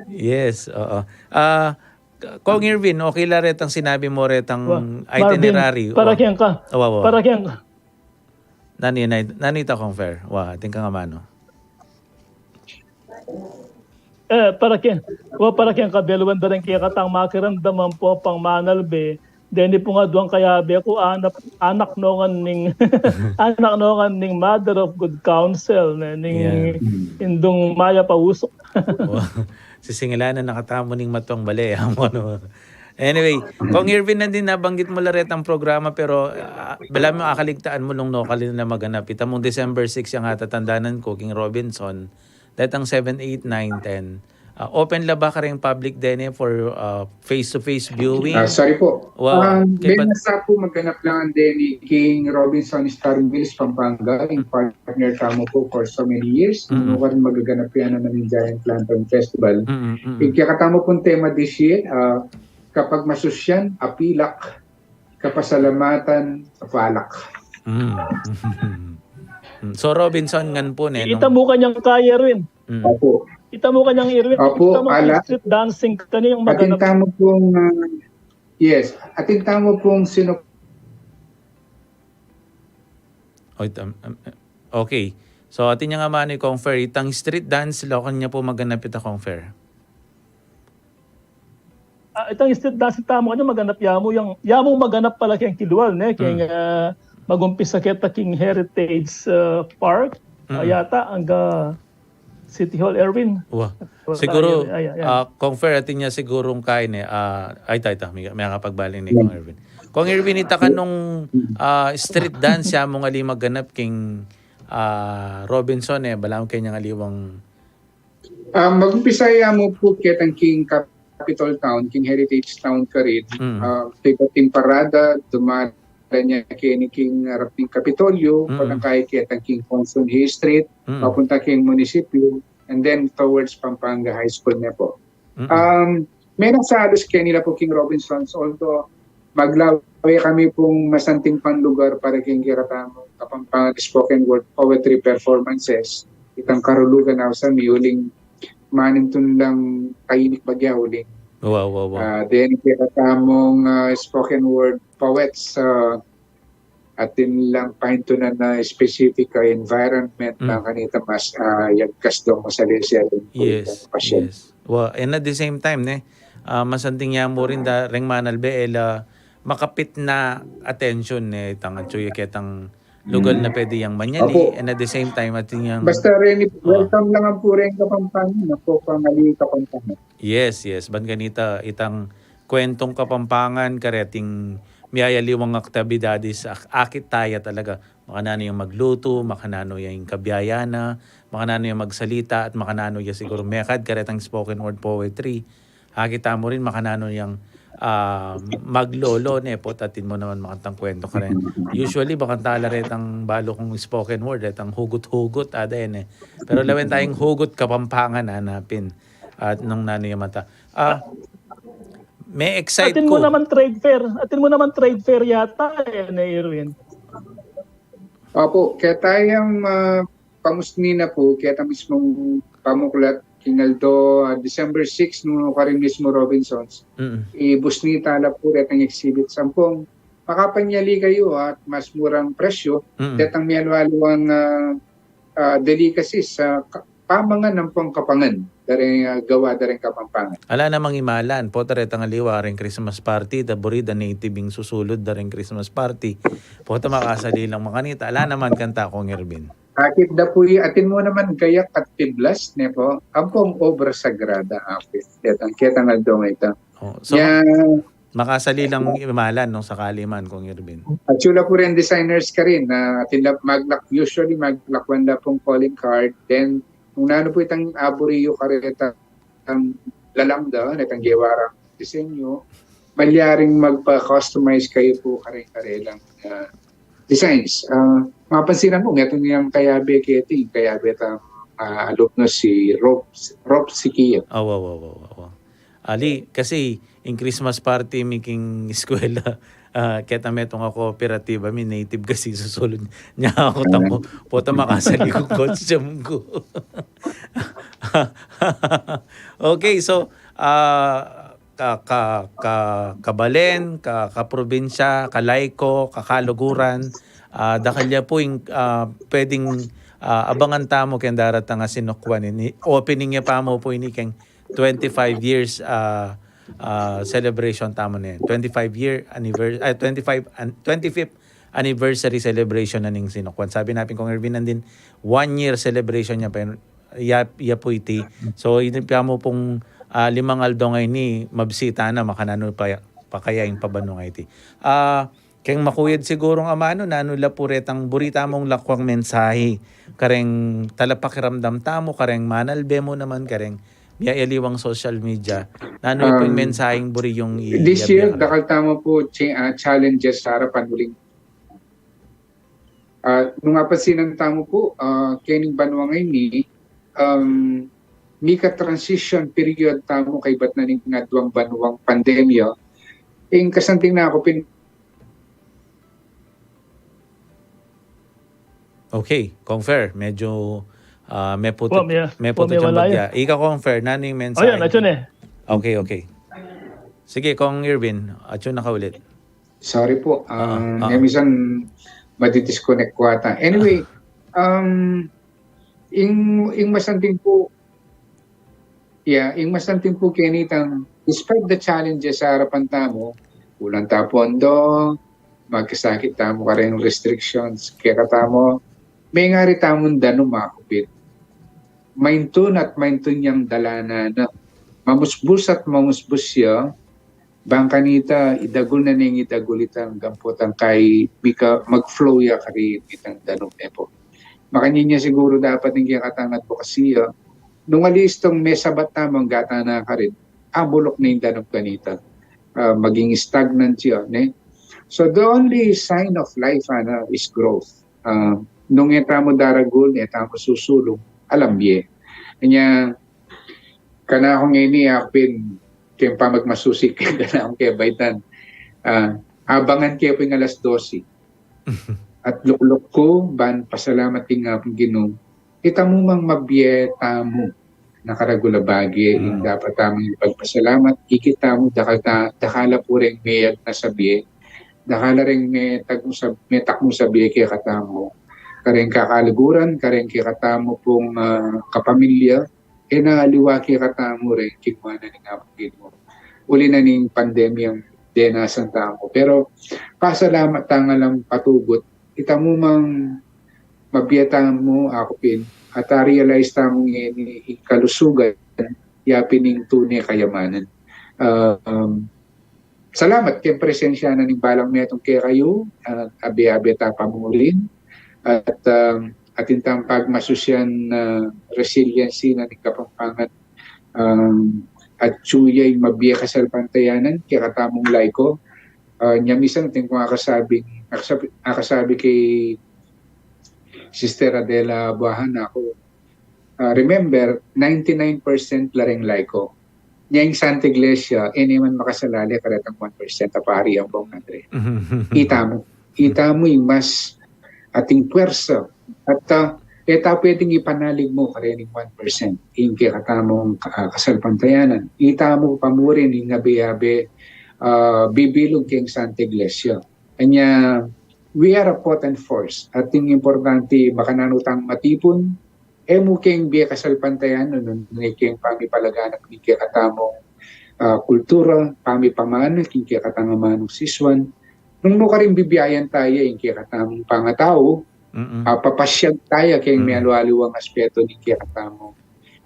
Yes, oo. Ah, Kong Irvin, okay la retang sinabi mu retang, wa, itinerary? Marvin, para, wa, keng ka. Wa, wa. Para keng ka. Nani, nani, nani ta, Kong Fer? Wa, atin kang amanu. Eh, para keng, wa, para keng kabeluan da reng kekatamung makiramdaman pu pang manalbe, deni pu nga duang kayabe ku, anak, anak no ngan ning, anak no ngan ning Mother of Good Counsel, ne, ning, yeah, indung mayap a usuk. Wa, sisingilan na katamu ning Matuang Bale, amu, no? Anyway, Kong Irvin, nandin nabanggit mu la retang programa, pero, ah, balamu akaligtaan mu nung nukarin la maganap. Itamung December six yang atatandanan ku, king Robinson, detang seven, eight, nine, ten. Ah, open la ba kareng public deni for, ah, face-to-face viewing? Ah, sorry po. Wow. Ah, kay, ben, pat- nasa po maganap lang deni king Robinson Star Mills, Pampanga, in partner tamu po for so many years. Mm. Nung nukarin magaganap ya naman ing Giant Lantern Festival. Mm, mm, mm. Ing kekatamu pung tema this year, ah, kapag masusyan, apilak, kapasalamatan, apalak. Mm. Mm. So, Robinson ngan pu, ne, ita nung mu kanyang kaya, Irwin. Mm. Opo. Ita mu kanyang, Irwin. Opo, ita mu ala. Street dancing kanyang maganap. Atin tamu pung, ah, yes, atin tamu pung sinu- Oh, it-, um, um, okay. So, atin yang amanu i Kong Fer, itang street dance, la, kanya pu maganap ita, Kong Fer? Ah, itang street dance tamu kanya maganap ya mu, yang, ya mu maganap pala keng Kilual, ne, keng, mm, ah, magumpisa keta king Heritage, ah, Park, mm, ah, yata, angga City Hall, Irwin. Wa. Wa, siguru, ay, ay, ay. Ah, Kong Fer, atin ya sigurung kain, eh. Ah, ay, tay, tay, may, may kapagbaling ni, hmm, Kong Irwin. Kong Irwin, ita kanung, ah, street dance ya mung ali maganap king, ah, Robinson, eh, balamu keng aliwang Ah, magumpisa ya mu pu ketang king Capitol Town, king Heritage Town karin. Mm. Ah, keng parada, dumalan ya keni king arap ning Kapitolyo, mm, patang kay ketang king Consul Hill Street, mm, papunta keng munisipyo, and then towards Pampanga High School ne po. Mm. Um, menak sa alus keni la pu king Robinsons, although maglawe kami pung masanting pang lugar para king kekatamung Kapampangan spoken word poetry performances. Itang karulugan na sa mi uling manintun lang tainik bagya uling. Wow, wow, wow. Ah, then kekatamung, ah, spoken word poets, ah, atin lang paintunan na specific a environment na kanita mas, ah, yagkas daw masalese rin pu itang pasyente. Yes. Well, and at the same time, ne, ah, masanting ya mu rin da reng manalbe, e la makapit na atensyon, ne, itang atsu ya ketang lugal na pwede yang manyali, and at the same time, atin yang basta rin, welcome lang ang pureng Kapampangan, na po pangali Kapampangan. Yes, yes. Ban kanita, itang kwentong Kapampangan, kareting miyayaliwang aktibidades, ak-, akit taya talaga. Makananu yang maglutu, makananu yang kabyaya na, makananu yang magsalita, at makananu yang siguro mekad, karetang spoken word poetry. Akit tamu rin, makananu yang, ah, maglolo, ne, po, atin mu naman makantang kwento karen. Usually, bakanta la retang balu kung spoken word, retang hugut-hugut, ada, e, ne. Pero lawen tayang hugut Kapampangan, hanapin. At nung nanu yang mata. Ah, me-excite ku. Atin mu naman trade fair. Atin mu naman trade fair yata, e, ne, Irwin. Opo, keta yang, ah, pamusni na pu, keta mismung pamuklat, king aldo, ah, December six, nung karin mismu Robinsons, ibusni tala pu retang exhibit ampong makapanyali kayu at mas murang presyo, retang mialiwang, ah, ah, delicacies sa ka-, pamangan ampong kapangan, da reng, ah, gawa da reng Kapampangan. Ala namang imalan, pota retang aliwa reng Christmas party, da buri da native ing susulud da reng Christmas party. Pota makasali lang makanita, ala naman kanta, Kong Irvin. Akit da pu i, atin mu naman gayak at piblas, ne po, ampong obra sagrada, akit. Detang, ketang aldo ngeni. Oh, so, makasali lang imalan nung sakali man, Kong Irvin. At sula pu rin designers karin, na atin la maglak-, usually maglakwan da pung calling card, then nung nanu pu itang aburi yu kareta, ang lalang da, netang gewa rang disenyo, malyaring magpa-customize kayu pu karin karelang, ah, designs. Ah, mapansinan mu, ngeto niyang kayabe keti, kayabe tang, ah, alumno si Rob, Rob Sikia. Awa, awa, awa, awa. Ali, kasi ing Christmas party mi king eskwela, ah, keta metung a kooperatiba mi, native kasi susulud. Nya aku, tang ku, pota makasali ku costume ku. Okay, so, ah, ka, ka, ka, kabalen, ka, kaprobinsya, kalayko, kakaluguran, ah, dakal ya pu ing, ah, pwedeng, ah, abangan tamu keng daratang a sinukwan ini. Opening ya pa mu pu ini keng twenty-five years, ah, ah, celebration tamu ne. Twenty-five year anniver-, ah, twenty-five an-, twenty-fifth anniversary celebration na ning sinukwan. Sabi na pin, Kong Irvin, nandin one year celebration ya pa, ya, ya pu iti. So, ini pa mu pung, ah, limang aldo ngeni, mabisita na, makananu pa, pa kaya ing pabanu ngeni iti. Ah, keng makuyad sigurung amanu, nanu la pu retang buri tamung lakwang mensahe kareng talapakiramdam tamu, kareng manalbe mu naman, kareng miyayaliwang social media, nanu pu ing mensaheng buri yung i-, this year, dakal tamu pu chi-, ah, challenges sa arapan uling. Ah, nung apansinan tamu pu, ah, kening banua ngeni, um, mika transition period tamu kaybat na ning aduang banuang pandemya. Ing kasanting na ku pin- Okay, Kong Fer, medyo, ah, meputut, meputut yang bagya. Ika, Kong Fer, nanu ing mensahe? Ayan, atsu ne. Okay, okay. Sige, Kong Irvin, atsu na ka ulit. Sorry pu, ah, ah, misan madi-disconnect ku ata. Anyway, um, ing, ing masanting pu, yeah, ing masanting pu kenitang, despite the challenges sa arapan tamu, kulang ta pu pondo, magkasakit tamu kareng restrictions, kekatamu, mengari tamung danum a kupit. Maintun at maintun yang dalanan na. Mamusbus at mamusbus ya, bang kanita, idagul na ning idagul itang gamputang kai mika mag-flow ya karin itang danum ne pu. Makanyan ya siguru dapat ing kekatang advocacy ya. Nung alis tong mesabat tamu, gata na karin, abuluk na ing danum kanita. Ah, maging stagnant ya, ne? So, the only sign of life, ano, is growth. Ah, nung e tamu daragul, e tamu susulung, alam ye. Kanya, kanaku ngeni, aku pin, keng pamagmasusik, kanaku keng baitan. Ah, abangan ke pu ing alas dose. At lukluk ku, ban pasalamat king Apung Ginu, itamu mang mabie tamu, nakaragul a bage, ing dapat tamung ipagpasalamat, ikit tamu, dakal ta-, dakal a pu reng meyag na sabie, Dakal la ring metakmu sa, metakmu sa bie kekatamu. Kareng kakaluguran, kareng kekatamu pung, ah, kapamilya, e na aliwa kekatamu ring kinuanan ning Apung Ginu. Uli na ning pandemyang denasan tamu. Pero pasalamat tang alang patugut, itamu mang mabie tamu, aku pin, at a-realize tamu ngeni ing kalusugan, ya pin ing tune kayamanan. Ah, um, salamat keng presensya na ning balang metung kekayu, ah, abe-abe ta pamurin, at, ah, atin tang pagmasusyan na resiliency na ning Kapampangan, um, at suya ing mabie kasalpantayanan kekatamung laiko. Ah, nya misan atin kung akasabi, akasabi, akasabi kay Sister Adela Buahan, aku, ah, remember, ninety-nine percent la reng laiko. Nya ing Santa Iglesia, e ne man makasalali karetang one percent a pari, Ampong Andre. Itamu, itamu ing mas ating puwersa. At, ah, e ta pwedeng ipanalig mu kareng one percent ing kekatamung, ah, kasalpantayanan. Itamu pamurin ing abe-abe, ah, bibilug keng Santa Iglesia. Anya, we are a potent force. Ating importante, makananu tang matipun, e mu keng bie kasalpantayanan, nung, nung e keng pamipalaganap ning kekatamung, ah, kultura, pamipamana king kekatang amanung sisuan. Nung mu karin bibiayan taya ing kekatamung pangatau, Mm-mm. ah, papasyag taya keng Mm. mialu-aliwang aspeto ning kekatamung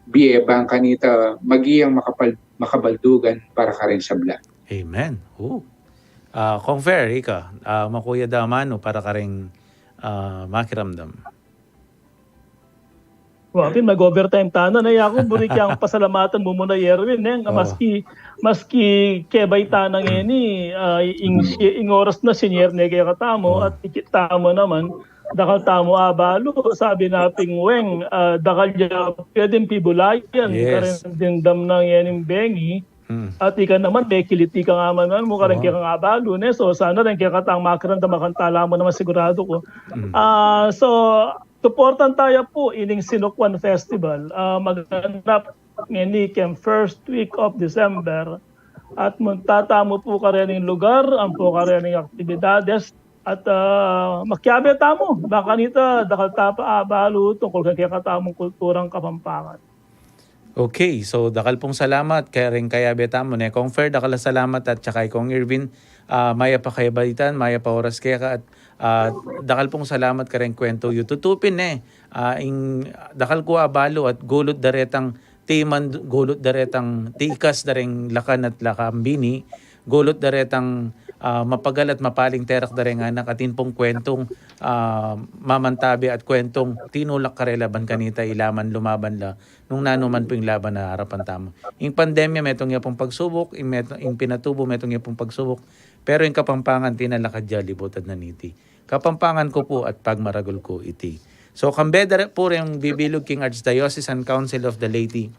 bie, bang kanita maging makapal-, makabaldugan para kareng sabla. Amen. Oh. Ah, Kong Fer, ika, ah, makuya da manu para kareng, ah, makiramdam. Wa pin, mag-overtime tana, ne. Aku, buri kang pasalamatan mu muna, Erwin, ne. Nga Oo. maski, maski kebay tana ngeni, ah, ing, ing oras na senior ne kekatamu, Oo. at ikit tamu naman, dakal tamu abalu, sabi na pin Weng, ah, dakal ya pwedeng pibulayan, Yes. kareng dimdam na ngening bengi, Mm. at ika naman, mekiliti ka nga man, mu kareng Oo. kekang abalu, ne. So, sana reng kekatang makiramdam, makanta la mu naman siguradu ku. Mm. Ah, so, suportan taya pu ining Sinukwan Festival, ah, maganap ngeni keng first week of December. At munta tamu pu karening lugar, ampo karening aktibidades, at, ah, makiabe tamu, bang kanita, dakal ta pa abalu tungkul keng kekatamung kulturang Kapampangan. Okay, so dakal pung salamat kareng kayabe tamu, ne, Kong Fer, dakal a salamat, at saka i Kong Erwin, ah, mayap a kayabaitan, mayap a oras keka, at, ah, dakal pung salamat kareng kuwentu yu. Tutu pin, ne, ah, ing dakal ku abalu at gulut da retang timan, gulut da retang tikas da reng lakan at lakam bini, gulut da retang, ah, mapagal at mapaling terak da reng anak, atin pung kuwentung, ah, mamantabe at kuwentung tinulak karela ban kanita ilaban, lumaban la nung nanu man pu ing laban a arapan tamu. Ing pandemya, metung ya pung pagsubuk, ing met-, ing pinatubu, metung ya pung pagsubuk, pero ing Kapampangan, tinalakad ya, libutad na niti. Kapampangan ku pu at pagmaragul ku iti. So, kambe da re pu reng bibilug king Archdiocese and Council of the Laity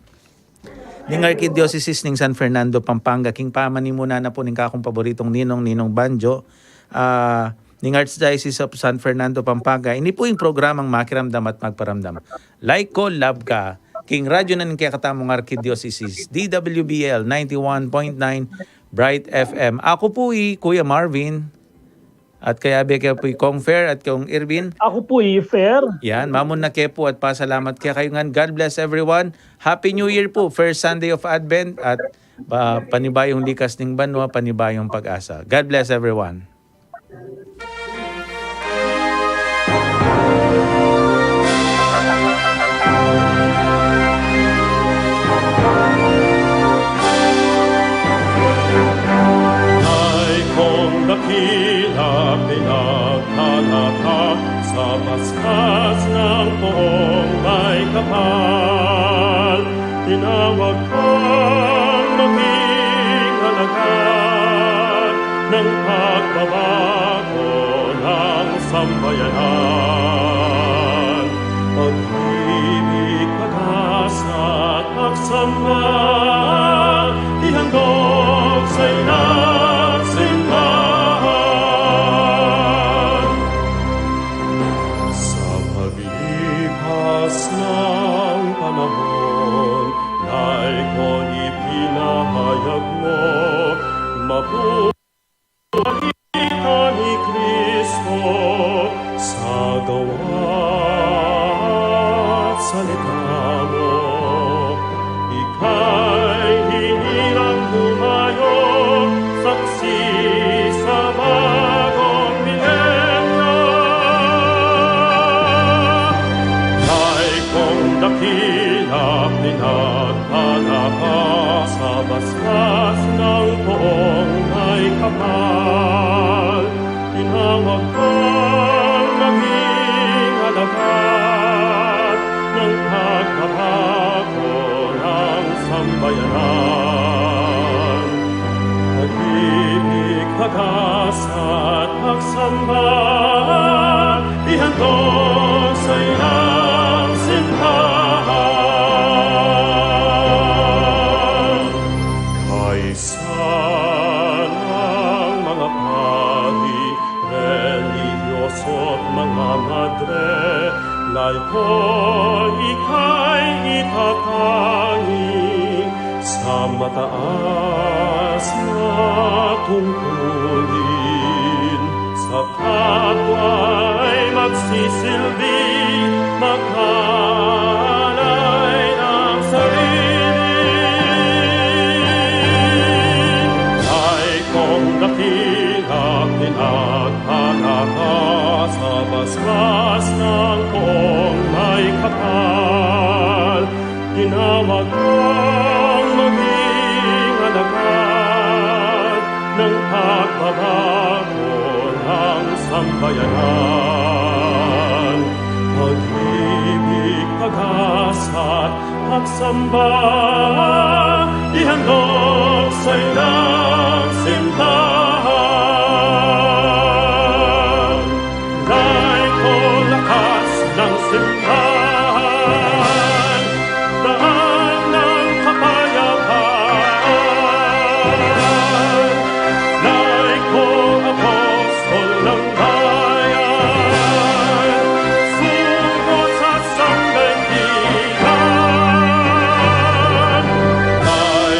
ning Arkidiosesis ning San Fernando, Pampanga, king pamanimunan na pu ning kakung paboritung ninong, Ninong Banjo, ah, ning Archdiocese of San Fernando, Pampanga. Ini pu ing programang Makiramdam at Magparamdam. Like ko, love ka. King radyo na ning kekatamung Arkidiosesis, D W B L ninety-one point nine Bright F M. Aku pu i Kuya Marvin. At kayabe ke pu i Kong Fer at Kong Erwin. Aku pu i Fer. Yan, mamunang ke pu at pasalamat kekayu ngan. God bless everyone. Happy New Year pu. First Sunday of Advent at, ah, panibayung likas ning banua, panibayung pag-asa. God bless everyone. Ay kong dakila, pinagkalaka sa paspas ng poong may kapal. Tinawag kang maging alagad ng pagbabago ng sambayanan. Pag-ibig, pag-asa at pagsamba, ihandog sa ina't simbahan. Sa paglipas ng panahon, Laiko, ipinahayag mo, mabuhay ka Ika mo, ika'y hinirang lumayo, saksi sa bagong milenyo. Ika'y kong dakila, pinagpalakad sa basbas ng poong may kapal. Tinawag kang maging alagad ng pagbabago ng sambayanan. Pag-ibig, pag-asa at pagsamba, ihandog sa inang simbahan. Kaisa ng mga pari, relihiyoso at mga madre, laika ika'y itatangi sa mataas na tungkulin. Sa kapwa'y magsisilbi, magkalay ng sarili. Ika'y kong dakila, pinagpalakad sa basbas ng poong may kapal. Tinawag kang maging alagad ng pagbabago ng sambayanan. Pag-ibig, pag-asa at pagsamba, ihandog sa inang simbahan. Ika'y lakas ng simbahan, daan ng kapayapaan. Ika'y apostol ng bayan, sugo sa sangdaigdigan. Ika'y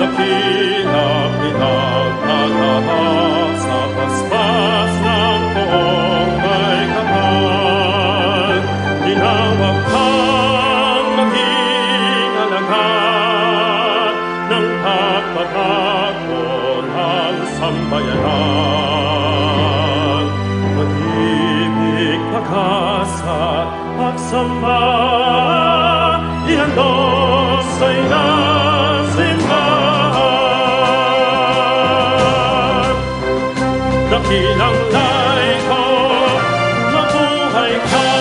dakila, pinagpalakad sa basbas ng poong may kapal. Tinawag kang maging alagad ng pagbabago ng sambayanan. Pag-ibig, pag-asa, pagsamba, ihandog sa inang simbahan. Dakilang laiko, mabuhay ka.